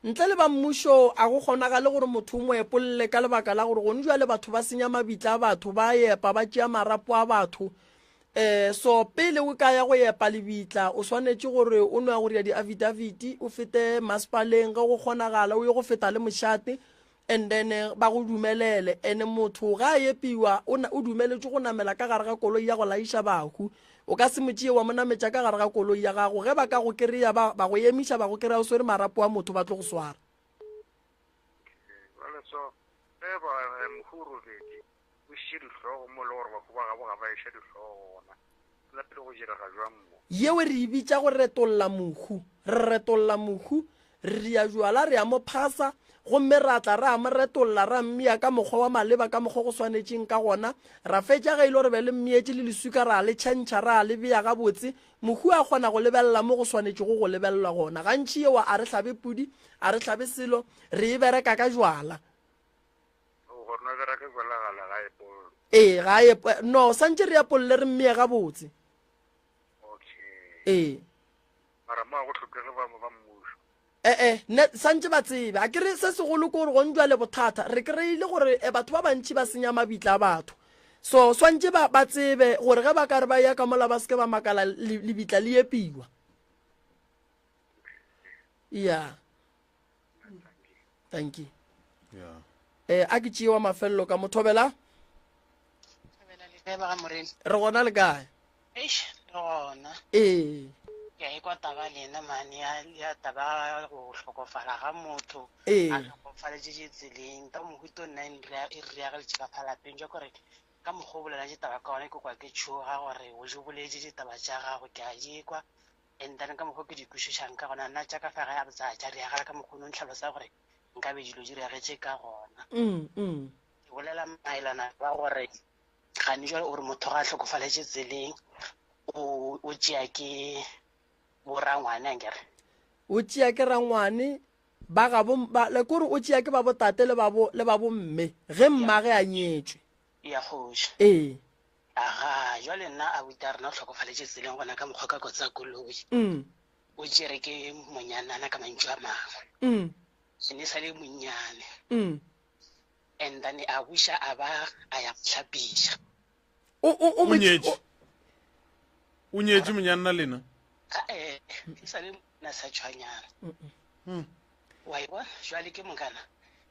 Ntle le ba mmušo a go kgonagale gore motho o mo epolle ka lebaka la gore gone jwale batho ba senya mabitla a batho, ba epa, ba tšea marapo a batho. Um so pele o ka ya go epa lebitla o swanetše gore o no ya go dira di-affidavit, o fete masepaleng ge go kgonagala, o ye go feta le mošate and then ba go dumelele. And motho ga a epiwa o, o dumeletšwe go namela ka gare ga koloi ya go laiša bahu. O ka se mo tšee wa mo nametša ka gare ga koloi ya gago. Ge ba ka go kry-a ba, ba go emiša ba go kry-a o swere marapo a motho ba tlo go swara. Bjale so ge ba mohu o robetše o išitše dihlogo mo e le gore bahu ba gabo ga ba iša dihlogo gona, la pele go direga jwang mo? Yeo re e bitša go retolla mohu. Re retolla mohu, re ria jwala, re a mo phasa, gomme ra tla ra mo retolla, ra mmea ka mokgwa wa maleba, ka mokgwa go swanetšeng ka gona. Ra fetša ge e le gore be le mmeetše le leswika, ra le tšhentšha, ra le bea gabotse. Mohu a kgona go lebelela mo go swanetšego go lebelelwa gona. Gantši yeo a re hlabe pudi, a re hlabe selo, re e bereka ka jwala. Gore no bereke jwala gala ga epollwe. Ee, ga a no, santše re epolle re mmee gabotse. Okay. Ee. Mara mo ga go hlokege ba ba mmušo. E-e, ne santše ba tsebe. A ke re se segolo ke gore gone jwale bothata re kry-ile gore eh, batho ba bantši ba senya mabitla a batho. So swantše ba ba tsebe gore ge ba ka re ba ya ka mola ba se ke ba makala lebitla le epiwa. Ya. Thank you. Yeah. Eh, a ke tšee wa mafelelo ka mo thobela. Thobela le kae ba ga Morena? Re gona le kae? Eish, re gona. Ee. Ke a ekwa taba lena mane ya, ya taba ya go hlokofala ga motho. Ee. A hlokofaletše tseleng. Ka mohuto nna e nria- e riageletše ka fa lapeng jwa kore ka mokgwa o bolela ditaba ka gona ke kwa ke tšhoga gore o di boletše ditaba tša gago ke a di kwa. And then ka mokgwa ke di kwešišang ka gona nna tša ka fa gae a botsa tša riagala ka mokgwa o no ntlhalosa gore nkabe dilo di riagetše ka gona. Ke bolela maelana ba gore gane jwale o re motho ga a hlokofaletše tseleng o o tšea ke borangwane ankere. O tšea ke rangwane ba gabo ba le kore o tšea ke ba botate le ba bo le ba bomme ge mmage a nyetšwe. Ya kgoši. Ee. Aga, jwale nna abuti a rena o hlokofaletše tseleng gona ka mokgwa ka kotsi ya koloi. O tšere ke monyanana ka mantšu a mangwe. E ne sa le monnyane. And then a buša a ba a ya go hlapiša. O, o, o O mo- nyetše. o- O nyetše monyanna lena? A-e, e sa le monna sa tšhwanyana. Wa e bona? Jwale ke mokana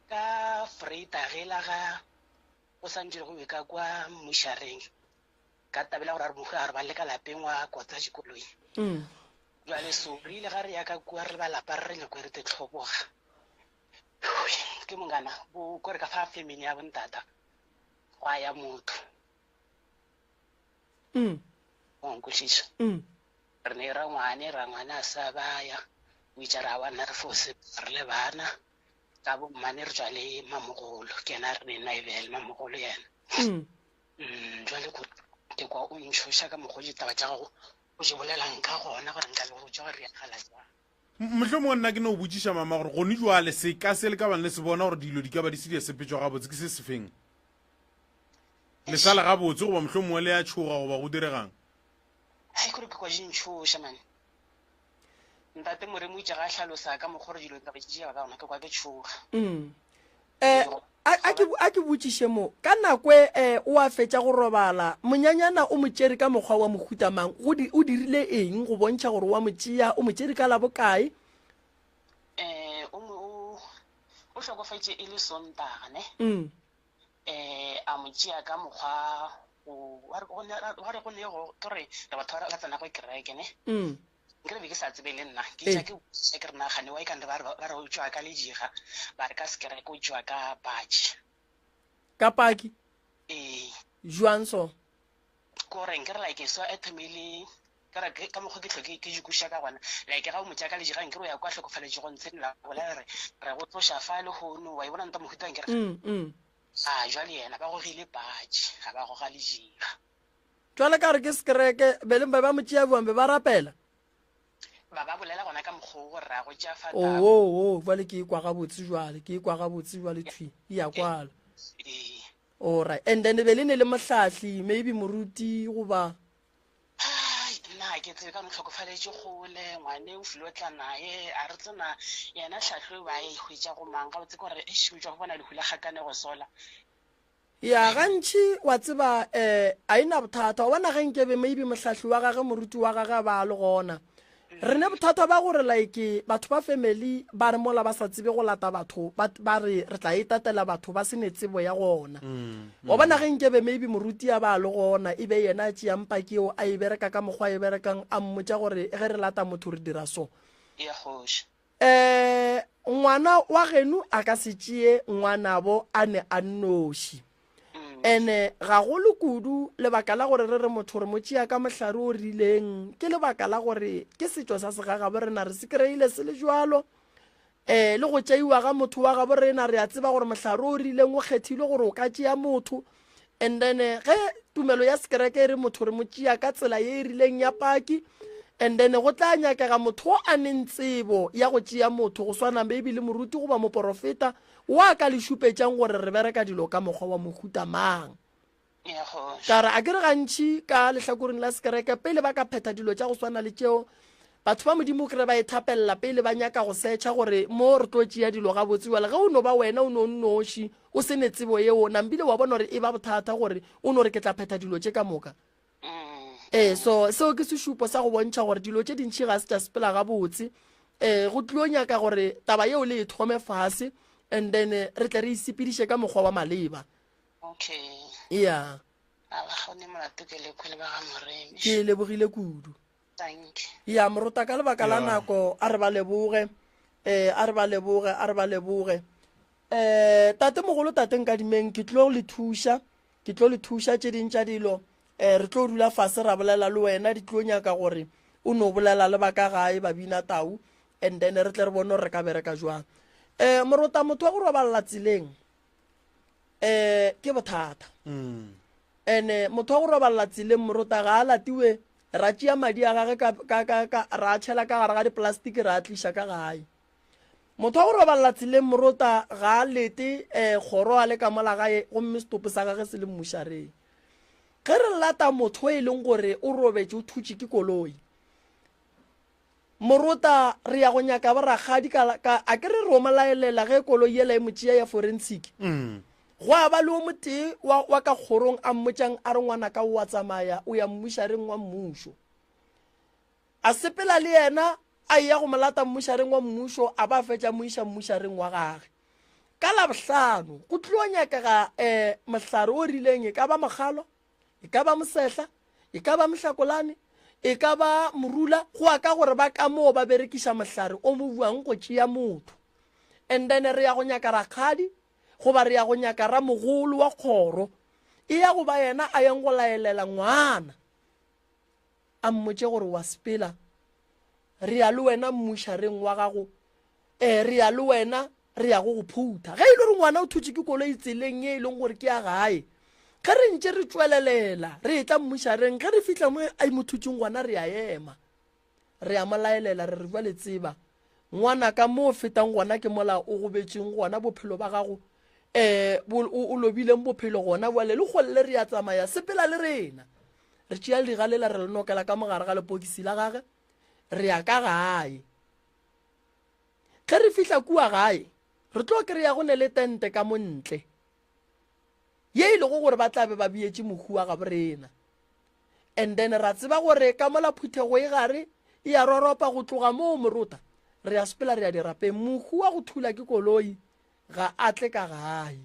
ka Vrydag la ga Go santše go be ka kwa mmušareng, ka tabela gore a re mohu a robale ka lapeng wa kotsa dikoloi. Jwale so re ile ga re ya ka kua re le ba lapa re re nyako e re te tlhoboga. Ke mongana bo kore ka fa family ya bontata gwa ya motho. Wa nkwešiša? Re ne rangwane, rangwane a sa baya, o itše ra wa nna re fo sepela re le bana. Ka bo mmane re tšwa le mamogolo, ke yena a re ne Naibel, mamogolo yena. Jwale ko ke kwa o ntšhoša ka mokgwa ditaba tša gago o di bolelang ka gona gore nka be go tšwa gore riagala jwang. Mohlomongwe nna ke no botšiša mama gore gone jwale seka se le ka bang le se bona gore dilo di ka ba di se di a sepetšwa gabotse ke se sefeng? Le sa le gabotse goba mohlomongwe le a tšhoga goba go diregang? Hai kore ke kwa di ntšhoša mane. Ntate Moremi o itše ga a hlalosa ka mokgwa gore dilo nka be di tšea ka gona, ke kwa ke tšhoga. Mm. Eh, a, a ke, a ke botšiše mo, ka nako e eh, o a fetša go robala, monyanyana o mo tšere ka mokgwa wa mohuta mang? Go di, o dirile eng go bontšha gore wa mo tšea? O mo tšere ka la bokae? Eh, o mo, o, o hlokofetše e le Sontaga, ne? Mm. Eh, a mo tšea ka mokgwa go, wa re go ne, wa re go ne go, ke gore re batho ba ba tsenago kereke, ne? Mm. Nkere be ke sa tsebe le nna, ke tša ke botšiša ke re na gane wa ikane ba re ba re o tšwa ka lediga, ba re ka sekereke o tšwa ka patši. Ka paki? Ee. Jwang so? Ko re nkere like so e thomile ka re ka mokgwa ke tlhoke ke jikuša ka gona like ga o motša ka lejiga nkere o ya kwa hlokofaletše go ntshe la bolela re re go tloša fa le hono wa e bona nta mohuta nkere mm, mm. a jwale yena ba gogile patše ga ba goga lejiga. Jwale ka re ke sekereke be le ba ba mo tšea buang be ba rapela. Ba ba bolela gona ka mokgwa o gore ra go tšea fa Oo, oo, jwale ke ikwa gabotse jwale, ke ikwa gabotse jwale thwi, e ya kwala. Ee. Alright, and then be le ne le mohlahli, maybe moruti goba? Ai, nna ga ke tsebe ka no hlokofaletše kgole, ngwane o filo tla naye, a re tsena yena hlahlo ba e hwetša go mang, gabotse ke gore eish o tšwa go bona lehu la kgakanego sola. Ya, gantši wa tseba um a e na bothata, wa bona ge nkebe maybe mohlahli wa gage, moruti wa gage a ba a le gona. Re ne bothata ba gore like batho ba family ba re mola ba sa tsebe go lata batho ba, ba re re tla e tatela batho ba se ne tsebo ya gona. Wa bona ge nkebe maybe moruti a ba a le gona e be yena a tšeang paki eo a e bereka ka mokgwa a e berekang a mmotša gore ge re lata motho re dira so. Ya kgoši. Um ngwana wa geno a ka se tšee ngwanabo a ne a nnoši. Ene gagolo kudu lebaka la gore re re motho re mo tšea ka mohlare o rileng ke lebaka la gore ke setšo sa segagabo rena re se kry-ile se le jwalo. Um le go tšeiwa ga motho wa gabo rena re a tseba gore mohlare o rileng o kgethilwe gore o ka tšea motho. And then ge tumelo ya sekereke e re motho re mo tšea ka tsela ye e rileng ya paki, and then go tla nyakega motho o a neng tsebo ya go tšea motho go swana maybe le moruti goba moporofeta wo a ka le šupetšang gore re bereka dilo ka mokgwa wa mohuta mang. Ka re a ke re gantši ka lehlakoreng la sekereke pele ba ka phetha dilo tša go swana le tšeo, batho ba Modimo kry ba e thapelela pele ba nyaka go setšha gore mo re tlo tšea dilo gabotse. Jale ge o no ba wena o no nnoši o se ne tsebo yeo, nampile wa bona gore e ba bothata gore o no re ke tla phetha dilo tše ka moka. Ee, so seo ke sešupo sa go bontšha gore dilo tše dintši ga se tša sepela gabotse. Um go tlilo nyaka gore taba yeo le e thome fase and then re tle re e sepediše ka mokgwa wa maleba. Okay. Yeah. A ba gone molato ke le kwele ba ga Moremi. Ke lebogile kudu. Thank you. Ya morota ka lebaka la nako a re ba leboge. Eh a re ba leboge, a re ba leboge. Eh tate mogolo tate Nkadimeng ke tlo le thuša. Ke tlo le thuša tše ding tša dilo. Eh re tlo dula fase ra bolela le wena di tlo nyaka gore o no bolela le ba ka gae ba bina tau and then re tle re bone gore re ka bereka jwang. Eh morota motho wa go roballa tseleng eh ke bothata mm. ene motho wa go roballa tseleng morota ga a latiwe ra tšea madi a gage ka, ka, ka, ka, ra tšhela ka gare ga diplastiki ra tliša ka gae motho wa go roballa tseleng morota ga a lete um kgoro a le ka mola gae gomme setopo sa gage se le mmušareng ge re lata motho e leng gore o robetše o thutše ke koloi Morota, re ya go nyaka borakgadi ka, ka, a ke re ro mo laelela ge koloi yela e mo tšea ya forensic. Mm. Gwa ba le o motee wa, wa ka kgorong a mmotšang a re ngwanaka o a tsamaya o ya mmušareng wa mmušo. A sepela le yena a eya go mo lata mmušareng wa mmušo a ba fetša mo iša mmušareng wa gage. Ka Labohlano go tlo nyakega um mohlare o rileng e ka ba mokgalo, e ka ba mosehla, e ka ba mohlakolane, e ka ba morula, go ya ka gore ba ka moo ba berekiša mohlare o mo buang go tšea motho. And then re ya go nyaka rakgadi goba re ya go nyaka ramogolo wa kgoro, e ya go ba yena a yang go laelela ngwana a mmotše gore wa sepela, re ya le wena mmušareng wa gago, eh, re ya le wena re ya go go phutha. Ge e le gore ngwana o thutše ke koloi tseleng ye e leng gore ke ya gae, ge re ntše re tšwelelela re etla mmušareng, ge re fihla mo a mo thutšeng gona re a ema, re a mo laelela re re jwale tseba ngwana ka mo o fetang gona ke mola o gobetšeng gona bophelo ba gago um o lobileng bophelo gona bjale le kgolle re ya tsamaya sepela le rena. Re tšea leriga lela re le nokela ka mogare ga lepokisi la gage re ya ka gae. Ge re fihla kua gae, re tlo kry-a go ne le tente ka mo ntle, ye e lego gore ba tla be ba beetše mohu wa gabo rena. And then ra tseba gore ka mola phuthego e gare e a roropa go tloga moo morota, re a sepela re ya dirapeng. Mohu wa go thula ke koloi ga a tle ka gae.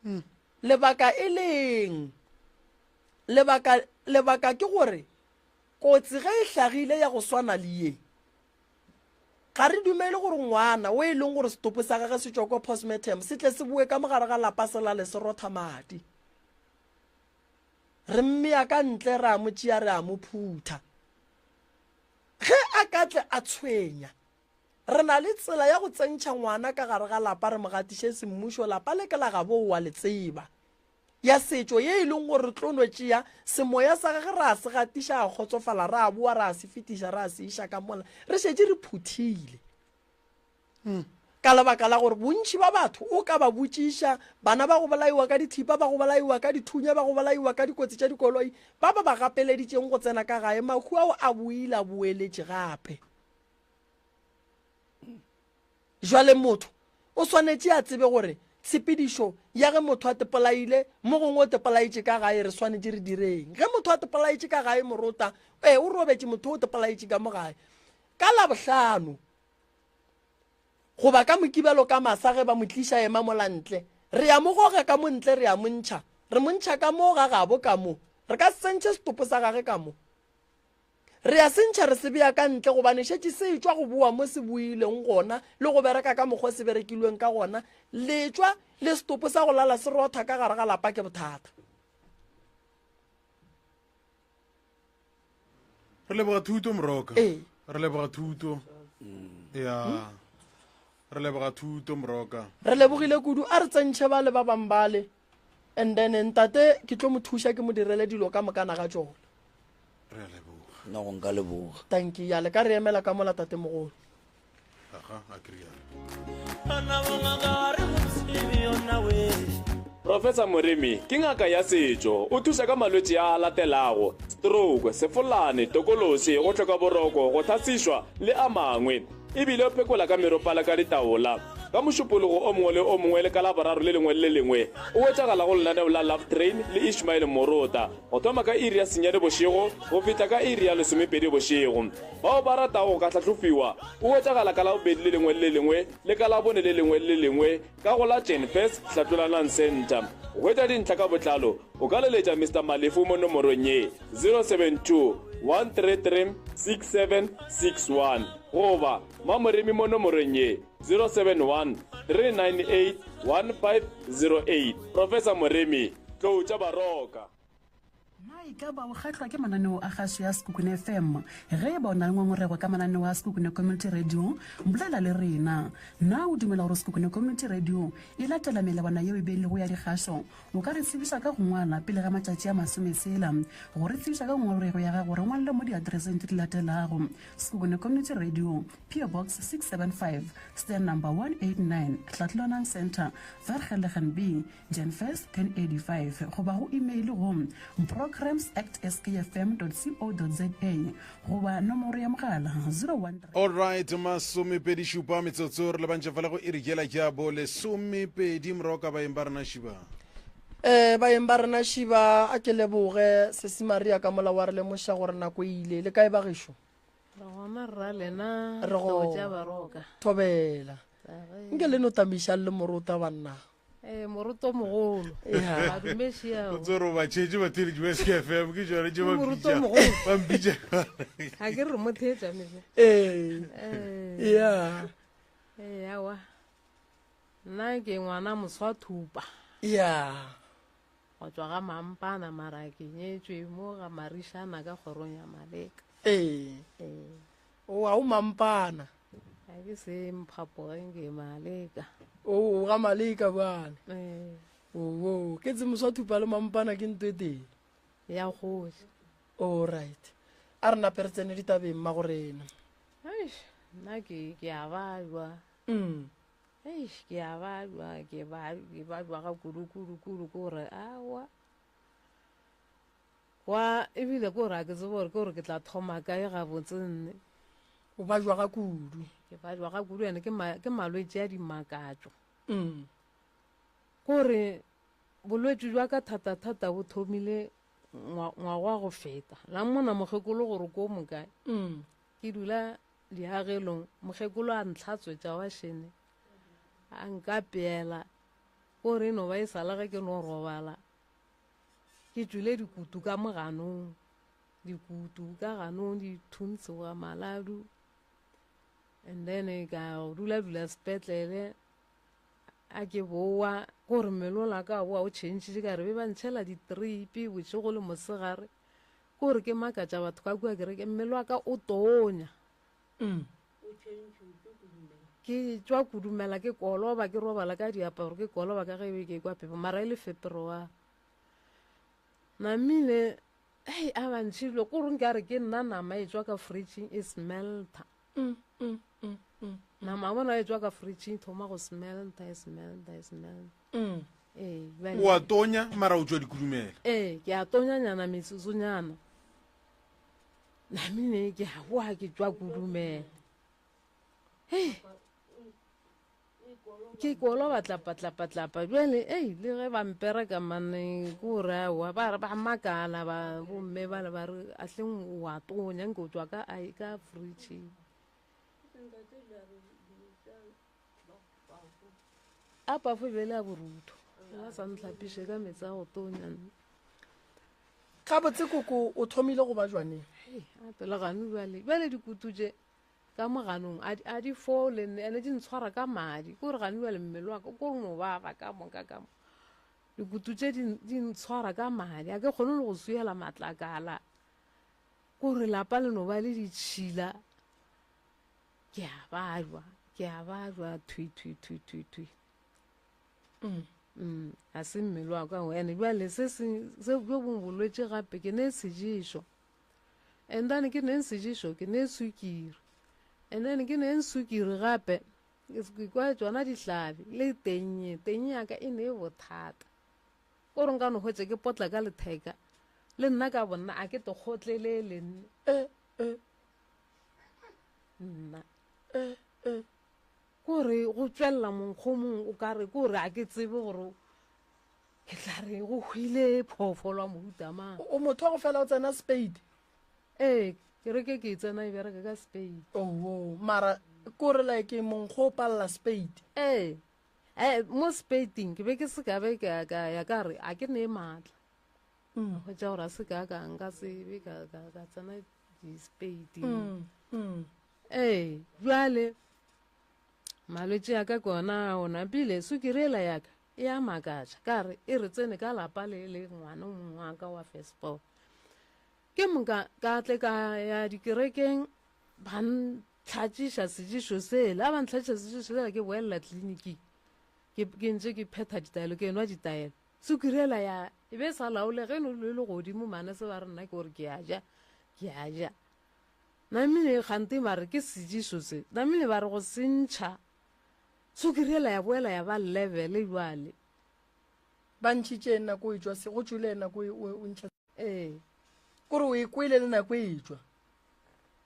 Hmm. Lebaka e leng? Lebaka, lebaka ke gore kotsi ge e hlagile ya go swana le ye. Ga re dumele gore ngwana o e leng gore setopo sa gage se tšwa kwa postmortem se tle se boe ka mogare ga lapa se lale se rotha madi. Re mmea ka ntle re a mo tšea re a mo phutha. Ge a ka tle a tshwenya, re na le tsela ya go tsentšha ngwana ka gare ga lapa re mo gatiše semmušo, lapa le ke la gabo o a le tseba. Ya setšo ye e leng gore re tlo no tšea semoya sa gage ra se gatiša a kgotsofala ra boa ra se fetiša ra se iša ka mola re šetše re phuthile. Ka lebaka la gore bontši ba batho o ka ba botšiša bana ba go bolaiwa ka dithipa, ba go bolaiwa ka dithunya, ba go bolaiwa ka dikotsi tša dikoloi, ba ba ba gapeleditšeng go tsena ka gae, mahu ao a boile a boeletše gape. Jwale motho o swanetše a tsebe gore tshepedišo ya ge motho a tepolaile, mo gongwe o tepolaetše ka gae, re swanetše re direng. Ge motho a tepolaetše ka gae, morota, ee, o robetše motho o tepolaetše ka mo gae. Ka Labohlano goba ka Mokibelo ka masa ge ba mo tliša ema mola ntle, re ya mo goga ka mo ntle re ya mo ntšha, re mo ntšha ka mo ga gabo ka mo. Re ka se tsentšhe setopo sa gage ka mo. Re a se ntšha re se bea ka ntle gobane šetše se etšwa go boa mo se boileng gona le go bereka ka mokgwa se berekilweng ka gona. Letšwa le setopo sa go lala se rotha ka gare ga lapa ke bothata. Re leboga thuto Moroka. Ee. Re leboga thuto. Ya. Re leboga thuto Moroka. Re lebogile kudu. A re tsentšhe bale ba bang bale. And then ntate ke tlo mo thuša ke mo direle dilo ka mokana ga tšona. Re a leboga. Nna go nka leboga. Tanki ya le ka re emela ka mola tate mogolo. Aga a ke rialo. Professor Moremi ke ngaka ya setšo. O thuša ka malwetši a a latelago, stroke, sefolane, tokološi, go hloka boroko, go thasišwa le a mangwe. E bile o phekola ka meropala ka ditaola. Ka Mošupologo o mongwe le o mongwe le ka Laboraro le lengwe le le lengwe, o hwetšagala go lenaneo la Love Train le Ishmael Morota, go thoma ka iri ya senyane bošego go fihla ka iri ya lesomepedi bošego. Bao ba ratago go ka hlahlofiwa, o hwetšagala ka Labobedi le lengwe le le lengwe le ka Labone le lengwe le le lengwe ka go la Jenfes Hlatlolanang Centre. Go hwetša dintlha ka botlalo, o ka leletša Mister Malefu mo nomorong ye, 072 133 6761 goba Mamoremi mo nomorong ye, 071 398 1508. Professor Moremi, Tlou tša Baroka. Na e ka ba o kgahlwa ke mananeo a kgašo ya Sekhukhune FM? Ge e ba o na le ngongorego ka mananeo a Sekhukhune Community Radio, bolela le rena. Na o dumela gore Sekhukhune Community Radio e latela melawana yeo e beilwego ya dikgašo? O ka re tsebiša ka go ngwala pele ga matšatši a masometshela. Go re tsebiša ka ngongorego ya gago, re ngwalele mo diatreseng tše di latelago, Sekhukhune Community Radio, PO Box 675, Stand Number 189, Tlatlonang Centre, Vergelegen B, Jan 1st, 1085 goba go email go programs at skfm dot co dot za goba nomoro ya mogala 013. Alright, masomepedi šupa metsotso re lebantše fela go iri jela ja bo lesomepedi moroka baeng ba rena šiba. Eh baeng ba rena šiba a ke leboge sesi Maria ka mola wa re lemoša gore nako e ile le kae bagešo? Re gona rra lena Re tlou gona. tša baroka. Thobela. Nke le no tamišang le morota banna. Ee, moruto mogolo. Yeah. Badumeši ao. O tsore o ba tšhetše batheeletši ba SKFM ke tšone tše Ke ba moruto mpitša- mogolo. ba mpitša. Ga ke re mo theetša mehla. Ee. Ee. Yeah. Ee, aowa. Nna ke ngwana moswa thupa. Yeah. Go tšwa ga Mampana mara ke nyetšwe mo ga Marišana ka kgorong ya Maleka. Ee. Ee. O a o Mampana. Ga ke se Mphapogeng ke Maleka. O ga Maleka bjale. Ee. Oo, ke tse moswa thupa le Mampana ke nto e tee. Ya kgoši. All right. A re nape re tsene ditabeng mmagorena. Eish, nna ke ke a bajwa. Mm. Eish, ke a bajwa, ke ba ke bajwa ga kudu kudu kudu ke gore awa. Wa ebile ke gore a ke tsebe gore ke gore ke tla thoma kae gabotse nne. O bajwa ga kudu. Ke bajwa ga kudu ene ke ma, ke malwetši a dimakatšo. Mm. Gore bolwetši jwa ka thata-thata bo thomile ngwa, ngwaga wa go feta. La mmona mokgekolo gore ko mokae. Mm. Ke dula diagelong, mokgekolo a ntlhatswetša wa šene. A nkapeela. Gore e no ba e sala ge ke no robala. Ke tšwile dikutu ka mo ganong, dikutu ka ganong di thuntshoga maladu. And then ka dula dula sepetlele a ke boa gore mmele o la ka boa o tšhentšhitše ka re be ba ntšhela ditripi bošego le mosegare kore ke makatša batho ka kua kereke mmele wa ka o tonya mm. Ke tšwa kudumela ke koloba ke robala ka diaparo ke koloba ka ge be ke kwa phefo mara e le February. Namile hei a ba ntšhilo ko reng ka re ke nna nama e tšwa ka fridging e smelta. Mm, mm, mm, mm. Nama bona e tšwa ka fridging thoma go smelta e smelta e smelta. Mm. Ee, bjale. O a tonya mara o tšwa dikudumela. Ee, ke a tonyanyana metsotsonyana. Namile ke a boa ke tšwa kudumela. Hei, ke koloba tlapa-tlapa-tlapa bjale ei le ge ba mpereka mane ke o re aowa ba re ba makala ba bomme bale ba re ahleng o a tonya nke o tšwa ka ai ka fridge a pafo e be le a borutho ba sa ntlhapiše ka meetse a go tonya Gabotse koko o thomile go ba jwaneng? Hei, a pele gano bjale bjale dikutu tše ka mo ganong a di- a di fole nne ene di ntshwara ka madi ke gore gane bjale mmele wa ka ko no baba ka moka ka mo dikutu tše di di ntshwara ka madi a ke kgone le go swiela matlakala kore lapa le no ba le ditšhila ke a bajwa ke a bajwa thwi thwi thwi thwi thwi Mm, a se mmele wa ka ene bjale se se se bjo bongwe bolwetši gape ke ne seješo and then ke neng seješo ke ne sukiri and then ke neng sukiri gape ke kwa tšona dihlabi le tennye tennye ya ka e ne e bothata ko re nka no hwetša ke potla ka letheka le nna ka bonna a ke te kgotlelele nne Eh, eh, nna eh, eh. Kore go tšwelela monkgomong o ka re kore a ke tsebe gore ke tla re go hwile phoofolo wa mohuta mang. O motho wa go fela o tsena spade? Ee, kereke ke e tsena e bereka ka spade. Oho, mara kore like monkgo o palela spade? Ee, eh, mo spading ke be ke se ka be ka ka ya ka re a ke ne maatla. Mm. Hwetša gore a se ka ka nka sebe ka ka ka tsena di-spading. Mm, mm. Ee, bjale malwetši a ka ke ona a ona pile sukiri ela ya ka e a makatša ka re e re tsene ka lapa le le ngwana o mongwe wa ka wa firstborn ke moka ka tle ka ya dikerekeng ba ntlhatšiša sejišo sela a ba ntlhatšiša sejišo sela ke boelela tleliniking ke ke ntše ke phetha ditaelo ke enwa ditaelo sukiri ela ya e be e sa laole ge no le le godimo mane se ba re nna ke gore ke a ja ke a ja Namile kgante ba re ke sejišo se. Namile ba re go se ntšha. Sukiri yela ya boela ya ba level bjale. Ba ntšhitše nako e tšwa se go tšwele nako e o ntšha. Ee. Kore o e kwele le nako e tšwa.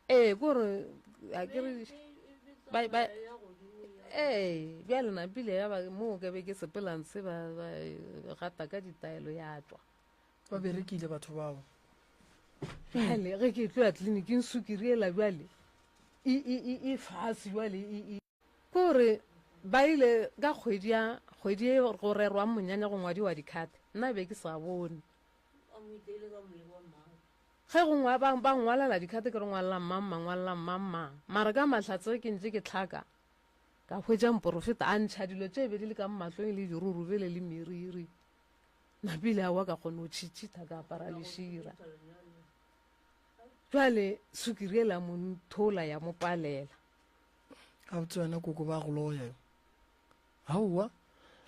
Ee, kore a ke re ba ba ee bjale napile ya ba mo ke be ke sepela ntshe ba ba gata ka ditaelo ya tšwa. Ba berekile batho bao. Bjale ge ke tlo ya tleliniking sukiri ela bjale e, e, e, e fase bjale e, e. Kore ba ile ka kgwedi ya kgwedi e go rerwang monyanya go ngwadiwa dikhate nna be ke sa bone ge go ngwa ba, ba ngwalela dikhate ke re ngwalela mang mang ngwalela mang mang mara ka mahlatse ke ntše ke tlhaka ka hwetša mporofeta a ntšha dilo tše be di le ka mahlong le dirurubele le meriri Napile aowa ka kgona go tšhitšhitha ka apara lešira. Jwale sukiri ela mo nthola ya mo palela. Gabotse wena koko ba go loya yo. Aowa.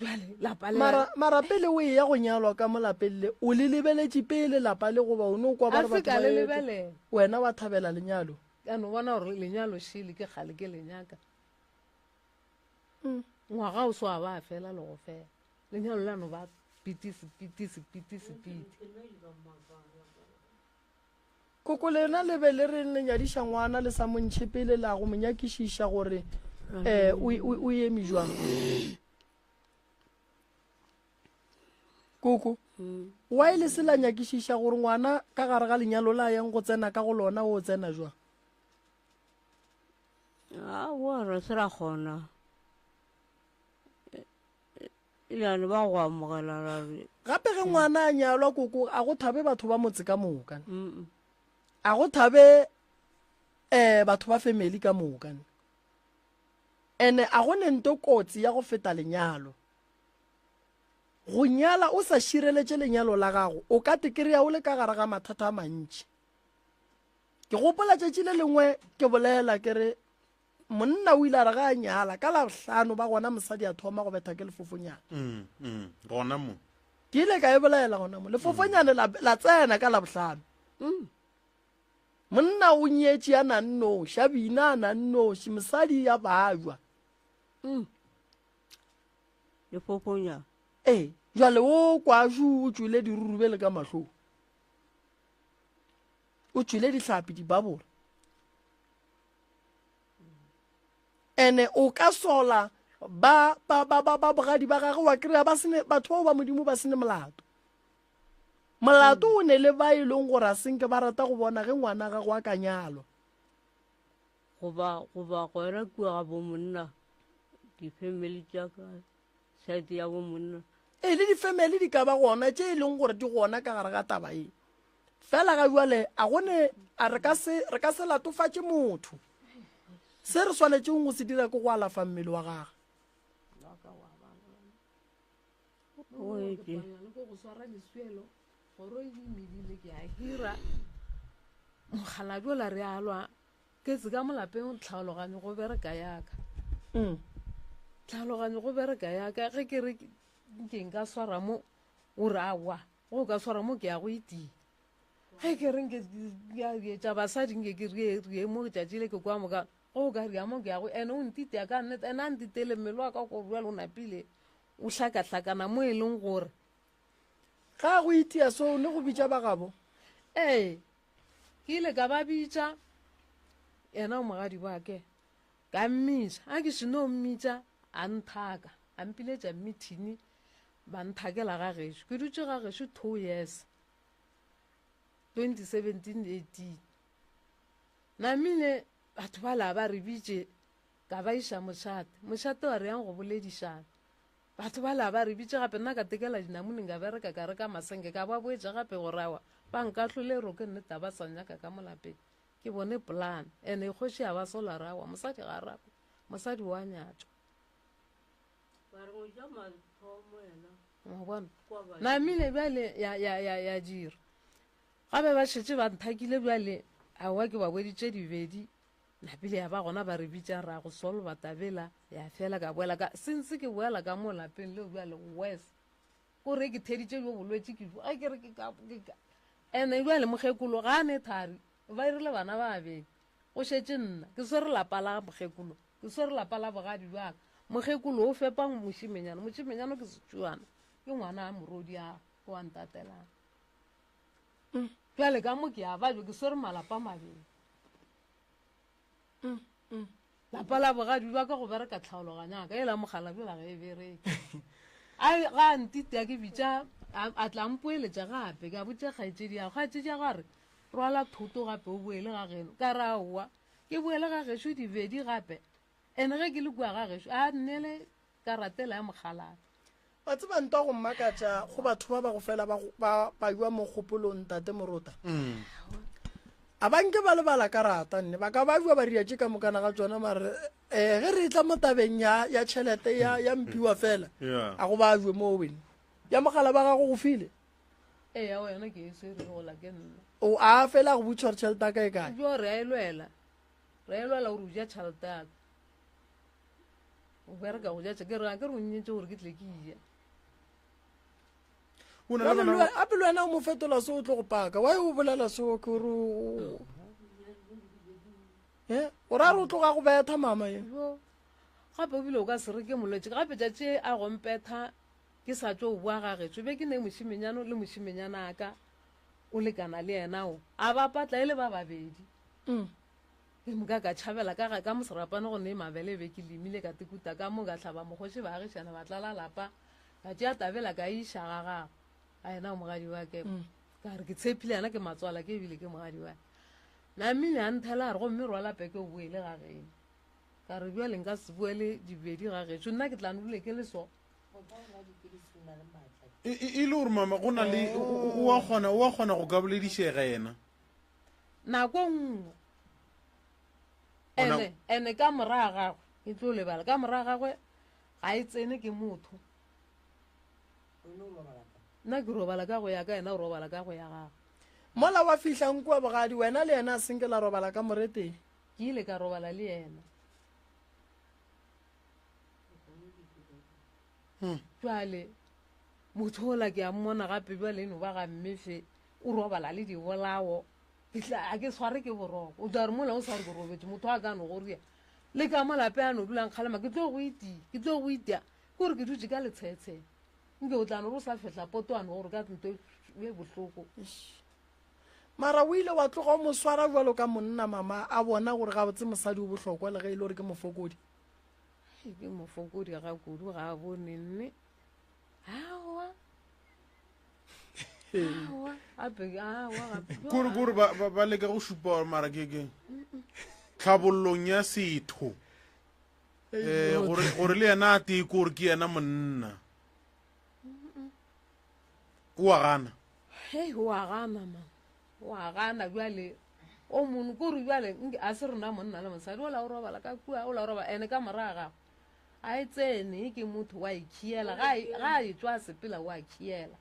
Jwale lapa le Mara mara pele o eya go nyalwa ka mo lapeng le o le lebeletše pele lapa le goba o no kwa ba a re se batho ka ba le etla. lebelela. Wena wa thabela lenyalo. Ka no bona gore lenyalo šele ke kgale ke le nyaka. Mm. Ngwaga o so a ba fela le go fela. Lenyalo la no ba piti sepiti sepiti sepiti. Koko lena le be le reng le nyadiša ngwana le sa mo ntšhe pele la go mo nyakišiša gore um o eme jwang? Koko, why le se la nyakišiša gore ngwana ka gare ga lenyalo la yang go tsena ka go lona o tsena jwang? Aowa re se ra kgona. Bjale ba go amogela ra re. Gape ge ngwana a nyalwa koko a go thabe batho ba motse ka moka. A go thabe um batho ba family ka moka. Ene a go ne nto kotsi ya go feta lenyalo. Go nyala o sa šireletše lenyalo la gago, o ka te kry-a o le ka gare ga mathata a mantši. Ke gopola tšatši le lengwe ke bolela ke re monna o ile a re ga a nyala ka labohlano ba gona mosadi a thoma go betha ke lefofonyane. Mm, mm, gona mo. Ke ile ka e bolela gona mo. Lefofonyane la, la tsena ka labohlano. Mm. Monna o nyetše a na nnoši, a bina a na nnoši, mosadi ya bajwa. Mm. Lefofonyane. Ee, jwale o kwašu o tšwele dirurubele ka mahlong. O tšwele dihlapi dibabola. Ene o ka sola ba ba ba ba ba bogadi ba gagwe wa kry-a ba sene batho bao ba modimo ba sene molato molato o ne le ba e leng gore a senke ba rata go bona ge ngwana gago a ka nyalwa goba goba gona kua ga bo monna di-family tša ka side ya bo monna ee le di-family di ka ba gona tše e leng gore di gona ka gare ga taba e fela ga jale a gone a re ka se re ka se latofatše motho se re swanetšeng go se dira ke go alafa mmele wa gage mokgalabje ola re alwa ke tse ka molapeng tlhaologanyo go bereka yaka mm. tlhaologanyo go bereka yaka ge ke re nke nka swara mo o re awa go ka swara mo ke ya go itia ge ke re nke tša basadi nke ke rie mo tšatši le ke kwa moka go ka ria mo ke ya go ene o ntitea ka nnete ene a ntitele mmele wa ka ko bjale o napile o hlakahlakana mo e leng gore ga go itia so ne go bitša ba gabo ee ke ile ka ba bitša yena o mogadi wa ke ka mmitša a ke seno mmitša a nthaka a mpiletša mmithini ba nthakela ga gešo ke dutše ga gešo two years 2017 18 namile batho ba la ba re bitše ka ba iša mošate mošate wa re yang go boledišana Batho bala ba re bitše gape, nna ka tekela dinamuneng ka bereka ka reka masenke ka ba boetša gape gore awa ba nkahlole ro ke nnete a ba sa nnyaka ka mo lapeng. Ke bone plan ene kgoši a ba sola re awa mosadi ga a rakwe mosadi wa nyatšwa. Ba re go ja mathomo yena. Wa bona? Namile bjale ya ya ya ya dira. Gabe ba šetše ba nthakile bjale aowa ke ba boditše dibedi Napile ya ba gona ba re bitša ra go solva tabela ya fela ka boela ka since ke boela ka mo lapeng leo bjale worse ko re ke theditše jo bolwetši ke a ke re ke ka ke ka ene bjale mokgekolo ga a ne thari ba irile bana ba babedi go šetše nna ke swere lapa la mokgekolo ke swere lapa la bogadi bjaka mokgekolo o fepa mošimenyana mošimenyana ke setšuana ke ngwana a morodi a wa ntatelang mm. bjale ka mo ke a bajo ke swere malapa mabedi mm, mm. lapa la bogadi ba ka go bereka tlhaologanya ka e la mogala bjola ge e bereke a ga a ntitea ke bitša a tla mpoeletša gape ka botša kgaetšedi yago kgaetšedi ya go a re rwala thoto gape o boele ga geno ka re aowa ke boele ga gešo dibedi gape ene ge ke le kua ga gešo a nnele ka ratela ya mokgalabje. Wa tseba ntwa go mmakatša go batho ba ba go fela ba, ba, ba jwa mo kgopolong tate Morota. Mm. A ba nke ba lebala karata nne ba ka ba jwa ba ria tše ka mokana ga tsona mare eh ge re tla mo tabeng ya ya tšhelete ya ya mpiwa fela yeah. a go ba jwe mo wene ya mogala ba gago go file ee ya wena ke e swere gola ke nna o a fela go butša gore tšhelete ya ka e kae jo re a e lwela re a e lwela gore o ja tšhelete ya ka o bereka go ja ke re ke re o nnyetse gore ke tle ke iya gape le wena o mo fetola se o tlo go paka wa o bolela seo ke gore e o ra re o tloga go betha mama ye gape o bile o ka se re ke molwetse gape tšatši a gompetha ke sa tlo boa ga getso be ke ne mošimenyano le mošimenyana ka o lekana le yena o a ba patla e le ba babedi mm. Ke moka ka tšhabela ka ga ka mo serapane go ne mabele be ke lemile ka tekuta ka mo ka hlaba mokgoši baagišana ba tlala lapa ka tšea tabela ka iša ga gagwe a yena o mogadi wa ke mm. ka re ke tshepile yena ke matswala ke ebile ke mogadi wa namile a nthela a re gomme rwala peke o boele ga geno ka re bjale nka se boele dibedi ga gešo nna ke tla nole ke le so e, e, e le gore mama go na le o a kgona o a kgona go ka boledišega yena Nako nngwe, ene, ene ka morago gagwe. Ke tlo lebala. Ka morago gagwe ga e tsene ke motho. Nna ke robala ka go ya ka yena o robala ka go ya gagwe. Mola wa fihlang kua bogadi wena le yena a senke la robala ka moreteng. Ke ile ka robala le yena. Jwale motho ola ke a mmona gape jwale e no ba ga mmefe o robala le dibolao. Ke tla a ke sware ke boroko. O tla re mola o sa re ke robetše motho a ka no go ria. Le ka mo lape a no dulang kgalema ke tlo go itia, ke tlo go itia. Ke gore ke dutše ka letshetshe. Nke o tla no re o sa fehla poto a no gore ka nto e bohloko. Mara o ile wa tloga o mo swara bjalo ka monna mama a bona gore gabotse mosadi o bohlokwa le ge e le gore ke mofokodi. Ke mofokodi ga kudu ga a bone nne. Aowa. Aowa. Gape aowa gape. Kore kore ba ba ba leka go šupa gore mara ke ke tlhabollong ya setho. Eh gore gore le yena a tee gore ke yena monna. O a gana. Hei o a gana man. O a gana bjale o mongwe kore bjale nke a se rena monna le mosadi ola o robala ka kua ola o robala ene ka morago gago a e tsene ke motho wa e khiela ga e, ga e tswa sepela wa khiela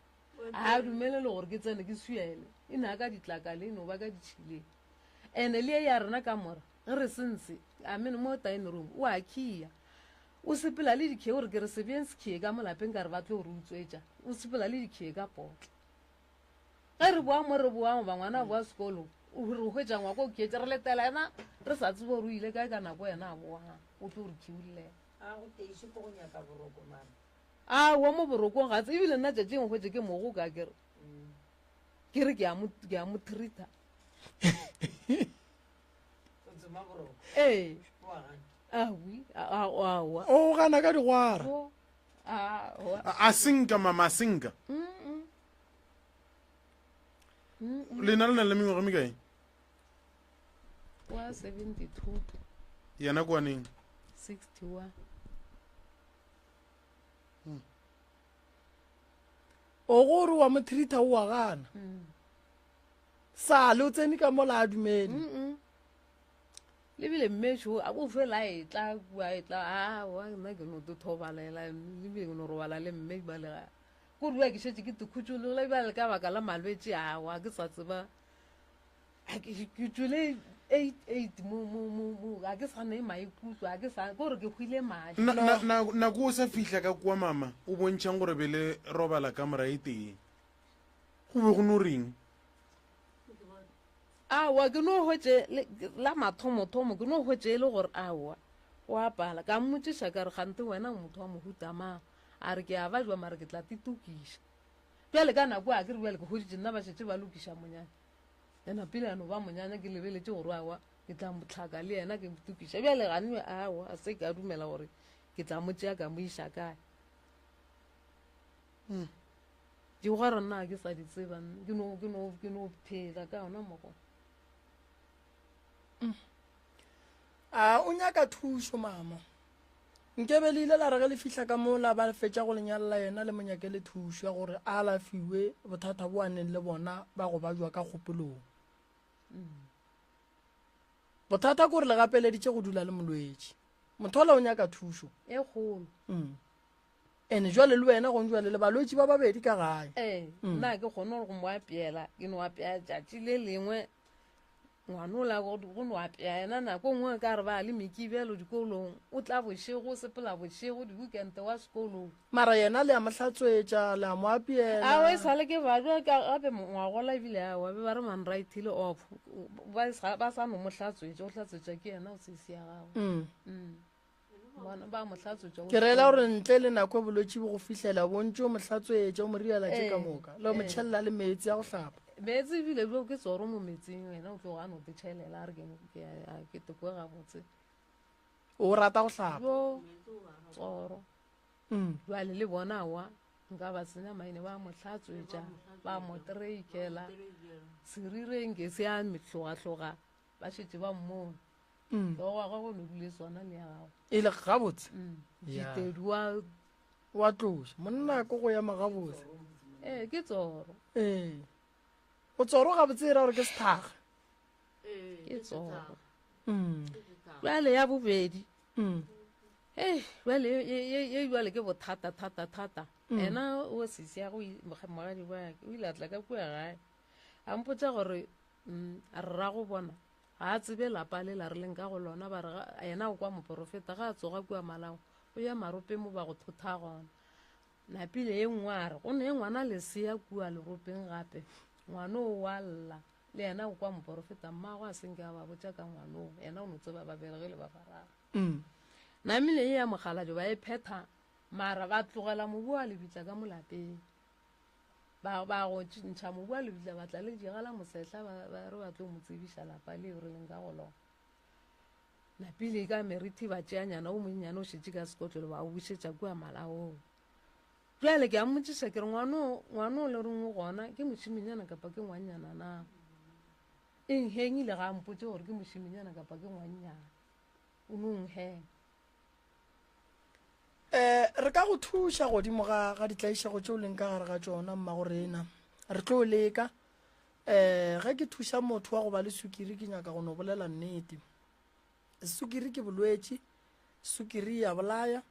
a dumele le gore ke tsene ke swiele e na ka ditlakale e no ba ka ditšhileng ene le e ya rena ka mora ge re sentse I mean mo dining room o a khia o sepela le dikhie gore ke re sebeng sekhie ka mo lapeng ka re ba tlo re utswetša o sepela le dikhie ka potla Ge re boa mo re boa goba ngwana a boa sekolong, re hwetša ngwako o khietše, re letela yena re sa tsebe gore o ile kae ka nako yena a boang, o tlo re khiollela. A go teiše ko go nyaka boroko mara. Aowa mo borokong ga tse, ebile nna tšatši engwe hwetše ke mogoka ke re ke re ke a mo ke a mo treata. O tsoma boroko. Ee. O a gana. Awi, aowa. O gana ka digwara. Aowa. A senka mama a senka. Lena le na le mengwaga mekae? Wa 72. Yena kwa neng? 61. Hmm. O gore wa mo treata o wa gana. Mm. Sa le o tsene ka mola a dumele. Mm Le bile mmešo a o fela e tla kua e tla a wa nna ke no thobalela le bile ke no robala le mme ba le ga Ko rua ke šetše ke tikhutšolola bjale ka baka la malwetši ao, ga ke sa tseba. Ke tšwele 88 mo mo mo mo ga ke sa ne maikutlo, ga ke sa gore ke hwile madi. Na, na, na, nako o sa fihla ka kua mama, o bontšhang gore be le robala kamora e tee. Go be go no reng? Aowa, ke no hwetše la mathomothomo, ke no hwetše e le gore aowa, o a pala. Ka mmotšiša ka re, Kgante wena o motho wa mohuta mang? A re, Ke a bajwa mara ke tla titokiša. Bjale ka nako a ke re bjale ke hweditše nna ba šetše ba lokiša monyanya. Ya napile ya no ba monyanya ke lebeletše gore aowa ke tla mo tlhaka le yena ke mo tokiša. Bjale gane aowa a se ke a dumela gore ke tla mo tšea ka mo iša kae. Hmm. Digwara nna ke sa di tseba ke no ke no ke no phela ka yona mokgwa. Hmm. A o nyaka thušo mama? Nkebe le ile la re ge le fihla ka mo la ba fetša go le nyalela yena le mo nyakele thušo ya gore a alafiwe bothata bo a neng le bona ba go bajwa ka kgopolong. Bothata ke gore le gapeleditše go dula le molwetši. Motho ola o nyaka thušo. E kgolo. Mm. Ene jwale le wena gong jwale le balwetši ba babedi ka gae. Ee, Mm. nna ke kgone go mo apeela, ke no apea tšatši le lengwe Ngwanola go go no apea yena nako nngwe ka re ba le mekibelo dikolong o tla bošego o sepela bošego di-weekend wa sekolong. Mara yena le a mo hlatswetša le a mo apeela. Aowa e sale ke bajwa ka gape ngwagola ebile aowa be ba re man rightile off ba ba sa no mo hlatswetša o hlatswetša ke yena o sesi ya gagwe. Mm. Mm. Bona ba mo hlatswetša. Ke rela gore ntle le nako e bolwetši bo go fihlela bo ntše o mo hlatswetša o mo riela tše ka Ee, moka le o mo ee. tšhelela le meetse a go hlapa. Meetse ebile bjo ke tsoro mo metsing yena o tloga a no tšhelela a re ke ke- a- ke tekwe gabotse. O rata go hlapa. Bjo tsoro. Mm. Jwale le bona wa nka ba senya maine ba mo hlatswetša ba mo treikela serireng ke se a mehlogahloga ba šetše ba mmone. Mm. Hlogo wa gagwe o no dule swana le ya gago. E le gabotse. Mm. Ya. Ditedu wa Wa tloša. Monna ko go ema gabotse. Ee, ke tsoro. Ee. O tsoro gabotse e ra gore ke sethaga. Ke tsoro. Mm. Bjale ya bobedi. Mm. Ei, bjale ye bjale ke bothata thata thata. Ena o sesi ya go mogadi wa o ile a tla ka kua gae. A mpotša gore rrago bona ga a tsebe lapa le la re leng ka go lona ba re yena o kwa moporofeta ga a tsoga kua malaong o ya maropeng mo ba go thotha gona. Napile ye nngwe a re go ne ngwana lesea kua leropeng gape ngwana o wa lla le yena o kwa moporofeta mmago a senke a ba botša ka ngwana o yena o no tseba ba belegile ba bararo. Namile ye ya mokgalabje ba e phetha mara ba tlogela mobu wa lebitla ka mo lapeng. Ba ba go ntšha mobu wa lebitla ba tla le digala mosehla ba ba re ba tlo mo tsebiša lapa leo re leng ka go lona. Napile ka merithi ba tšea nyana o monnyane o šetše ka sekotlelo ba o bušetša kua malaong. Bjale ke a mmotšiša ke re ngwano ngwano o le reng o gona ke mošiminyana kapa ke ngwannyana na? Eng hengile ga a mpotše gore ke mošiminyana kapa ke ngwannyana. O no nhenga. Eh, re ka go thuša godimo ga ga ditlaišego tše o leng ka gare ga tšona mmagorena. Re tlo leka. Eh, ge ke thuša motho wa go ba le sukiri ke nyaka go no bolela nnete. Sukiri ke bolwetši, sukiri ya bolaya,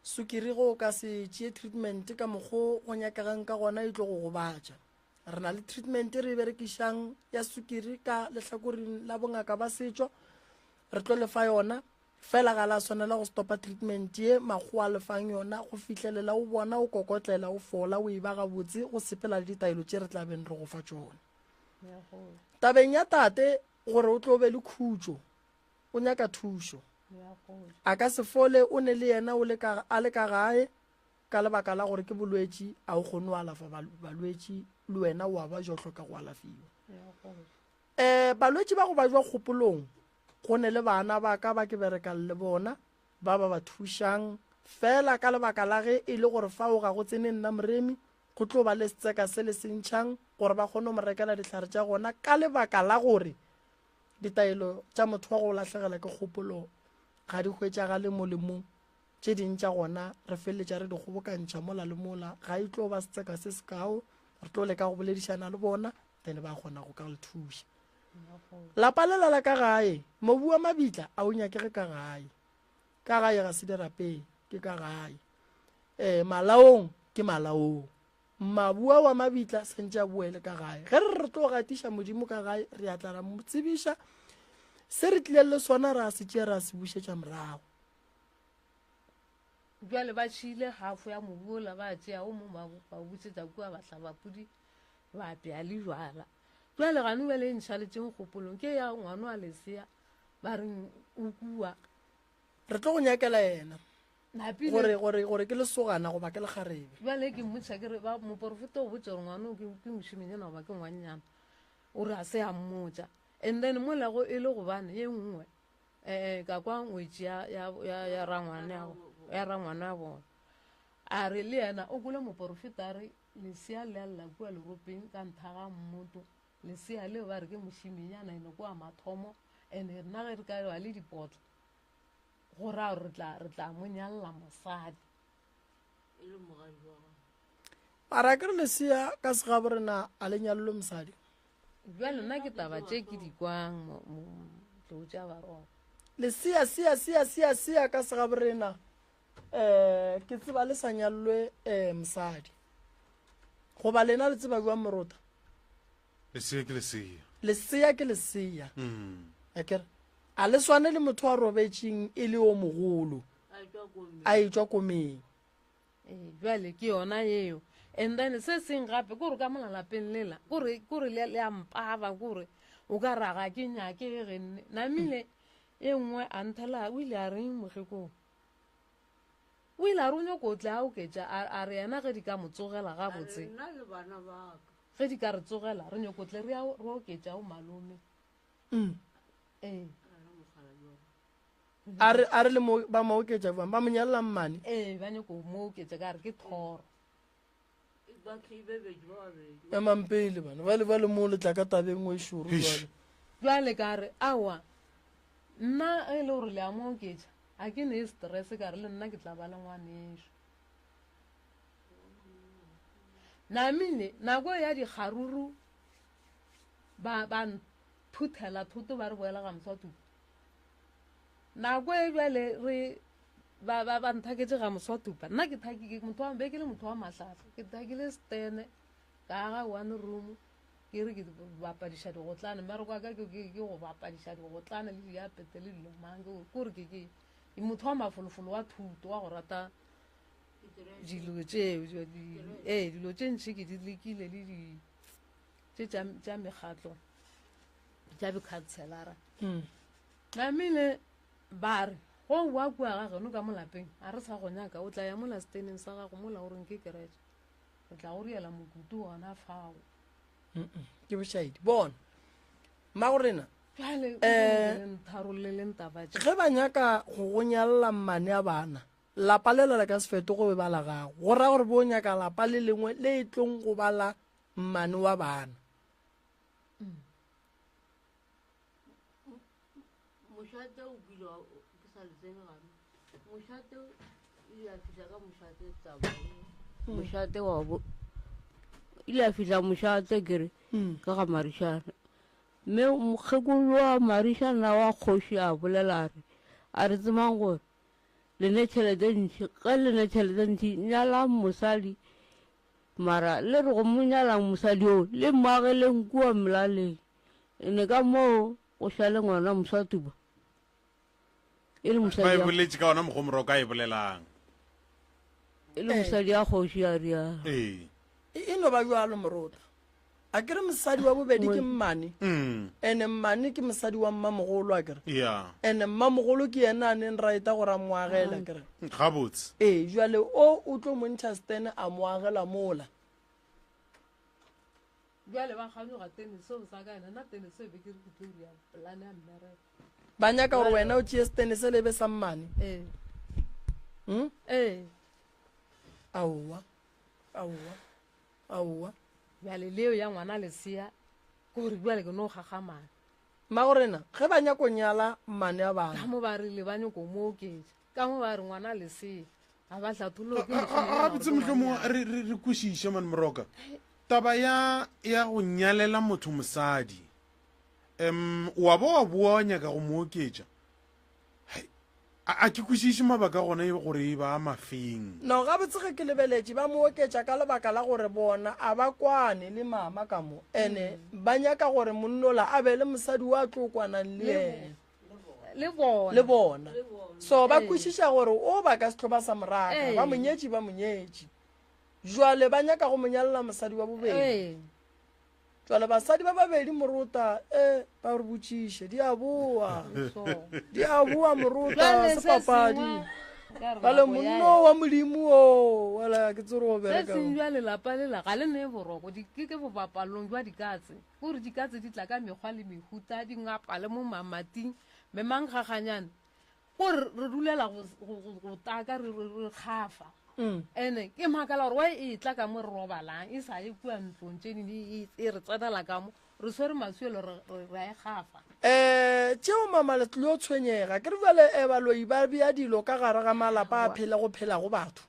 sukiri go ka se tšee treatment ka mokgo go nyakegang ka gona e tlo go gobatša. Re na le treatment e re e berekišang ya sukiri ka lehlakoreng la bongaka ba setšo, re tlo lefa yona fela ga la swanela go stopa treatment ye makgowa a lefang yona go fihlelela o bona o kokotlela o fola o e ba gabotse go sepela le ditaelo tše re tla beng re go fa tšona. Tabeng ya tate gore o tlo be le khutšo o nyaka thušo a ka se fole o ne le yena o le ka a le ka gae ka lebaka la gore ke bolwetši a o kgone go alafa balwetši le wena o a ba jo hloka go alafiwa. Um balwetši ba go ba jwa kgopolong Go ne le bana ba ka ba ke berekang le bona, ba ba ba thušang. Fela ka lebaka la ge e le gore fao ga go tsene nna Moremi, go tlo ba le setseka se le se ntšhang gore ba kgone go mo rekela dihlare tša gona ka lebaka la gore ditaelo tša motho wa go lahlegela ke kgopolo ga di hwetšagale mo le mo. Tše ding tša gona re feleletša re di kgobokantšha mola le mola. Ga e tlo ba setseka se sekao, re tlo leka go boledišana le bona then ba kgona go ka le thuša. Lapa lela la ka gae, mobu wa mabitla a o nyakege ka gae. Ka gae ga se dirapeng, ke ka gae. E, malaong ke malaong. Mabu a wa mabitla santše a boele ka gae. Ge re re tlo gatiša Modimo ka gae, re a tla ra mo tsebiša se re tlileng le sona, ra se tšea ra se bušetša morago. Bjale ba tšhile hafo ya mobu ola, ba tšea o mongwe ba o bušetša kua bahlabapudi, ba apea le jwala. Bjale gane bjale e nšaletšeng kgopolong ke ya ngwano wa lesea ba reng o kua. Re tlo go nyakela yena gore gore gore ke lesogana goba ke lekgarebe. Bjale ke mmotša ke re ba moporofeta o botša gore ngwano ke ke mošemenyana goba ke ngwannyana o re a se a mmotša and then mola go e le gobane ye nngwe um ka kwa ngwetši ya ya ya ya rangwane ya rangwane ya bona a re le yena o kwele moporofeta a re Lesea le a lla kua leropeng ka ntha ga mmoto. Lesea leo ba re ke mošemenyana ene ke wa mathomo ene rena ge re ka ba le dipotla go raya gore re tla re tla mo nyalla mosadi. E le mogadi wa gago. Mara ke re lesea ka segabo rena a le nyallwe mosadi. Bjale nna ke taba tše ke di kwang tlou tša baroko. Lesea sea sea sea sea ka segabo rena um ke tseba le sa nyallwe um mosadi goba lena le tseba jwang morota lesea ke lesea lesea ke lesea mm. akere a le swane le motho a robetšeng e le o mogolo a etšwa komeng ee, jale ke yona eo and then se seng gape kore ka mola lapeng lela kore kore le a mpaba kore o ka raga ke nyake ge nne namile e nngwe a nthela o ile a reng mokgekong O ile a re o nyoko o tle a oketša, a, a re yena ge di ka mo tsogela gabotse, Nna le bana ba ka. ge di ka re tsogela, re nyoko tle re, re oketša o malome. Mm. Ee. A re, a re le mo, ba mo oketša bjang? Ba mo nyalela mmane? Ee, ba nyoko mo oketša ka re ke thoro. Ba tlibebetše ba babedi. Emang pele bana, ba le ba le mo le tla ka tabeng e šoro Eish. jwale. Bjale ka re, aowa, nna ge e le gore le a mo oketša, a ke ne stress ka re le nna ke tla ba le ngwanešo. Namile nako ya dikgaruru ba ba nthuthela thoto ba re boela ga moswatuku. Nako e bjale re Ba ba ba nthaketše ga moswatupa. Nna ke thakile motho wa be ke le motho wa mahlahla. Ke thakile stene ka aga one room ke re ke bapadiša digotlane. Mmereko wa ka ke ke ke go bapadiša digotlane le diapete le dilo mang. Ke gore ke ke motho wa mafolofolo wa thuto wa go rata dilo tšeo ee dilo tše ntši ke di lekile le di tše tša mekgatlo tša bikhanselara. Namile Ba re, Go boa kua ga geno ka mo lapeng, a re sa go nyaka, o tla ya mola seteneng sa gago mola o reng ke keretše. Re tla go riela mokutu gona fao. Ke bošaedi. Bona, mmagorena, Bjale, eh, le ntharolleleng taba tše. Ge ba nyaka go go nyalela mmane a bana, lapa lela le ka se fetoge go ba la gago. Go ra gore bo nyaka lapa le lengwe le e tlong go ba la mmane wa bana. Mošate o kile wa ke sa le tsene gare. Mošate o ile a fihla ka mošate taba. Mošate wa bo ile a fihla mošate ke re ka ga Marišana. Mme mokgekolo wa Marišana wa kgoši a bolela a re, a re tsemang gore le ne tšhelete ntši, ge le ne tšhelete ntši nyalang mosadi mara le re go mo nyalang mosadi oo le mo ageleng kua molaleng. Ene ka moo go šale ngwana moswatuba e le Ba mosadi e ya boletše ka ona mokgwa Moroka a e bolelang. e le mosadi ya kgoši ya rialo. Ee. E, e no ba bjalo Morota. A ke re mosadi wa bobedi ke mmane. Mm. Ene mmane ke mosadi wa mmamogolo a kere. Yeah. Ene mmamogolo ke yena a neng raeta gore a mo agele a kere. Gabotse. Ee, jwale o o tlo mo ntšha stene a mo agela mola. Bjale ba kganyoga tennis seo sa ka ena nna tennis seo be ke re ke tlo dira polane ya mmereko. Ba nyaka gore wena o tšee tennis le be sa mmane. Ee. Hmm? Ee. Aowa. Aowa. Aowa. Bjale leo ya ngwana lesea ke gore bjale ke no gagamana. Mmagorena ge ba nyako nyala mmane a bana. Ka mo ba rile ba nyako mo oketša. Ka mo ba re ngwana lesea. Ga ba hlathollwe ke mošomo wa Gabotse mohlomongwe re, re, re kwešiše man Moroka. Taba ya, ya go nyalela motho mosadi, um wa ba wa boa wa nyaka go mo oketša. Hai, a, a ke kwešiše mabaka gona e gore e ba mafeng. No, gabotse ge ke lebeletše ba mo oketša ka lebaka la gore bona a ba kwane le mama ka mo, ene ba nyaka gore monnola a be le mosadi wa tlo kwanang le yena. le bona le bona so ba Ee. kwešiša gore o ba ka se tlo ba sa moraka Ee. ba monyetši ba monyetši jwale ba nyaka go monyalela mosadi wa bobedi Ee. jwale basadi ba babedi morota e ba re botšiše di a boa So. di a boa morota Jwale se se papadi sengwe, ka re bale nako ya monno ya. wa modimo o wala ke tsere go se bereka seng jwale lapa lela ga le ne boroko di- ke ke bobapalong jwa dikatse Gore dikatse di tla ka mekgwa le mehuta, di ngapa le mo mamating, me mankgaganyane. Gore re dulela go, go, go, go taka re, re, re kgafa. Ene ke makala gore why e tla ka mo re robalang, e sa ye kua ntlong tše dingwe, e, e, e re tsenela ka mo, re swere maswielo re, re, re a e kgafa. Um tšeo mama le tlilo tshwenyega. Ke re bjale um baloi ba bea dilo ka gare ga malapa a phele go phelago batho.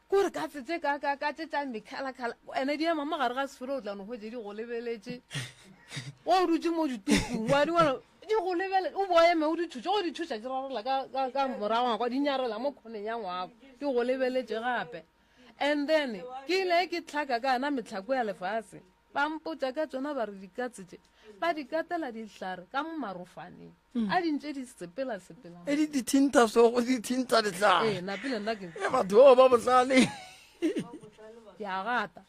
Kore katse tše ka ka ka tše tša mekhalakhala ene di ema mo gare ga sefero o tla no hwetše di go lebeletše o dutše mo ditupung wa di bona di go lebele o bo eme o di tšhotše go di tšhoša di rarela ka ka ka morago ga kwa di nyarela mo khoneng ya ngwako di go lebeletše gape and then ke ile ke tlhaka ka ana metlhako ya lefase ba mpotša ka tsona ba re dikatse tše ba di katela dihlare ka mo marofaneng mm. a di ntše di sepela sepela e di dithintha so go di thintha dihlare ee napile nna ke e batho bao ba bohlale ke a gata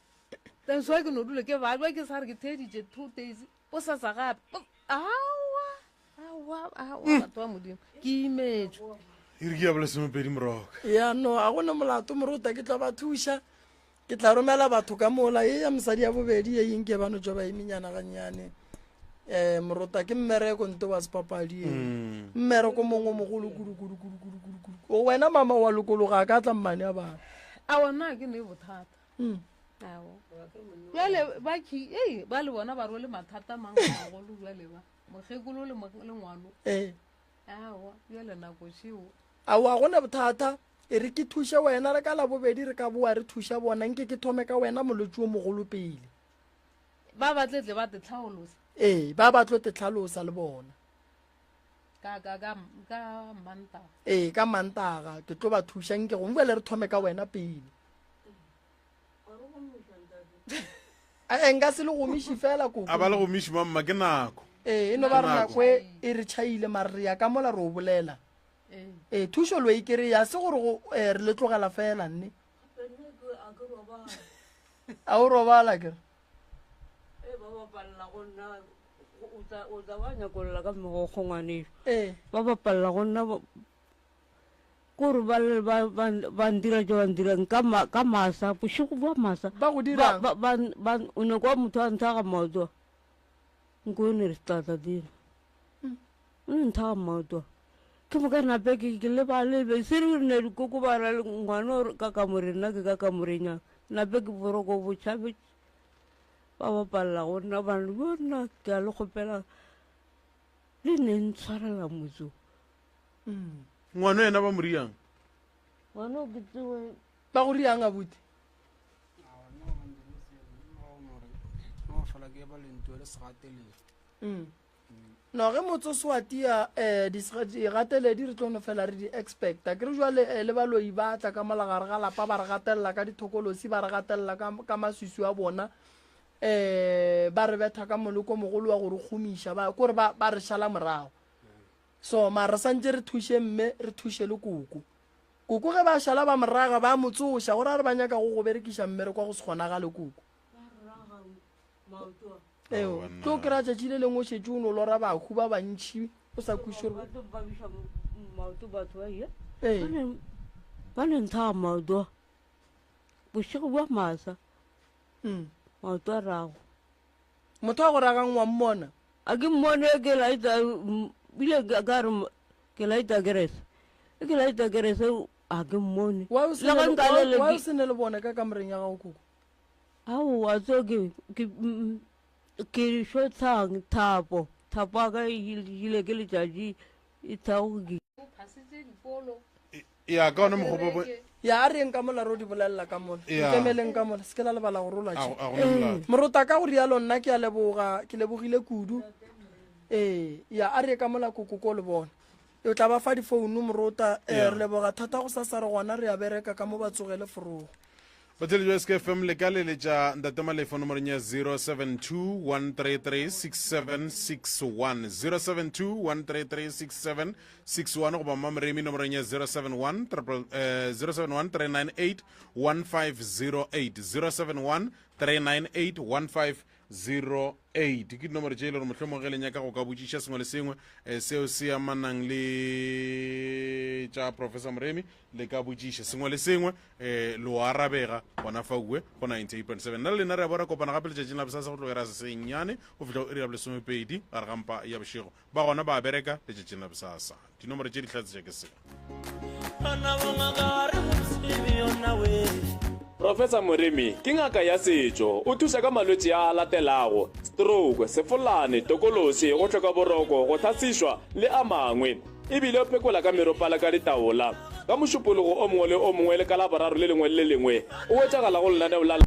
then so ke no dule ke balwa ke sa re ke theeditše two days o sa sa gape aowa aowa aowa mm. batho ba modimo ke imetswe e re ke ya bolesomepedi moroka ya no a gona molato morota ke tla ba thuša Ke tla romela batho ka mola ye ya mosadi ya bobedi ye inke ba no tšwa ba emenyana gannyane. Um morota ke mmereko nte wa sepapadi ye. Mm. Mmereko mongwe mogolo kudu kudu kudu kudu kudu kudu. O wena mama wa lokologa a ka tla mmane a bana. A wona ke ne bothata. Mm. Awo. Jwale ba ki ei ba le bona ba rwele mathata mang a magolo jwale ba. Mokgekolo le le ngwano. Eh. Awa jwale nako šeo. Aowa go ne bothata. E re ke thuše wena, re ka Labobedi re ka boa re thuša bona. Nke ke thome ka wena molwetši o mogolo pele. Ba ba tle tle ba te tlhaolosa. Ee, ba ba tlo te tlhalosa le bona. Ka ka ka ka Mantaga. Ee, ka Mantaga ke tlo ba thuša nke gongwe bjale re thome ka wena pele. Ee, nka se le gomiše fela koko. A ba le gomiše mamma ke nako. Ee, e no ba re nako e e re tšhaile mare re ya ka mola re o bolela. Ee, thušo lo e kry-a se gore go eh, re le tlogela fela nne. A o robala kere? Ee, ba bapalela go nna o tla o tla ba nyakolla ka megokgo ngwaneso. Ee. Ba bapalela go nna kore ba ba ba ba ntira tše ba ntirang ka ma ka masa bošego bja masa. Ba go dirang? Ba ba ba o ne kwa motho a nthaga maoto a. Nko e ne re tlatla dira. O ne nthaga maoto a. Ke moka nape ke ke lebalebe se re ne dikoko ba ra le ngwana o ka kamoreng nna ke ka kamoreng ya nape ke boroko bo tšhabetše ba bapalela go nna ba re yo nna ke a le kgopela le ne ntshwarela motse o. Ngwana yena ba mo riang? Ngwana o ke tsebe. Ba go riang abuti? No ge motsoso wa tia um digateledi re tlo no fela re di expecta ke re jwale eh, le baloi ba tla ka mola gare ga lapa ba re gatelela ka dithokolosi ba re gatelela ka, ka maswiswi a bona um ba re betha ka moloko mogolo wa go re kgomiša ba kore ba, ba re šala morago so mara re santse re thuše mme re thuše le koko koko ge ba šala ba moraga ba mo tsoša gore a re ba nyaka go go berekiša mmereko wa go se kgonagale koko Eo, tlo kry-a tšatši le lengwe o šetše o no lora bahu ba bantšhi o sa kwešiše gore maoto batho ba ye Ee. Ba ne nthaga maoto a bošego bja masa maoto a rago motho a go ragang wa mmona a ke mmone ke laeta bile ka re ke laeta kerese e ke laeta kerese a ke mmone Why o se Le ne ge le- nka why- lele why o ke- se ne le bone ka kamoreng ya gago koko Aowa tso ke ke ke šothang thapo thapo ya ka e ile ke letšatši e thaogi. O phasitše dikolo. Ya ka ona mokgwa bo. Ya a reng ka mola ro di bolelela ka mola. Ya. Nkemeleng ka mola se ke la lebala go rola A tše. go- a gona molato. Morota ka go rialo nna ke a leboga ke lebogile kudu. Ee ya a re ka mola koko ko le bona. O tla ba fa difounu morota eh, Ya. re leboga thata go sasa re gona re a bereka ka mo ba tsogele forogo. Batheletši ba SKFM le ka leletša Ntate Malefo nomorong ya 072 133 6761 072 133 6761 goba Mmamoremi nomorong ya 071 triple, eh, 071 398 1508 071 398 1508 ke dinomoro tše e le gore mohlomong ge le nyaka go ka botšiša sengwe le sengwe eh, seo se amanang le tša Professor Moremi le ka botšiša sengwe le sengwe um lo arabega gona fa ue go 98.7 nna le lena re a bo ra kopana gape letšatšing la bosasa go tlogera sesenyane go fihla go iri ya bolesomepedi gare ga mpa ya bošego ba gona ba bereka letšatšing la bosasa dinomoro tše di hlatsetša ke se Professor Moremi ke ngaka ya setšo. O thuša ka malwetši a a latelago, stroke, sefolane, tokološi, go hloka boroko, go hlasišwa le a mangwe. E bile o phekola ka meropa le ka ditaola. Ka Mošupologo o mongwe le o mongwe le ka Laboraro le lengwe le le lengwe o hwetšagala go lenaneo la.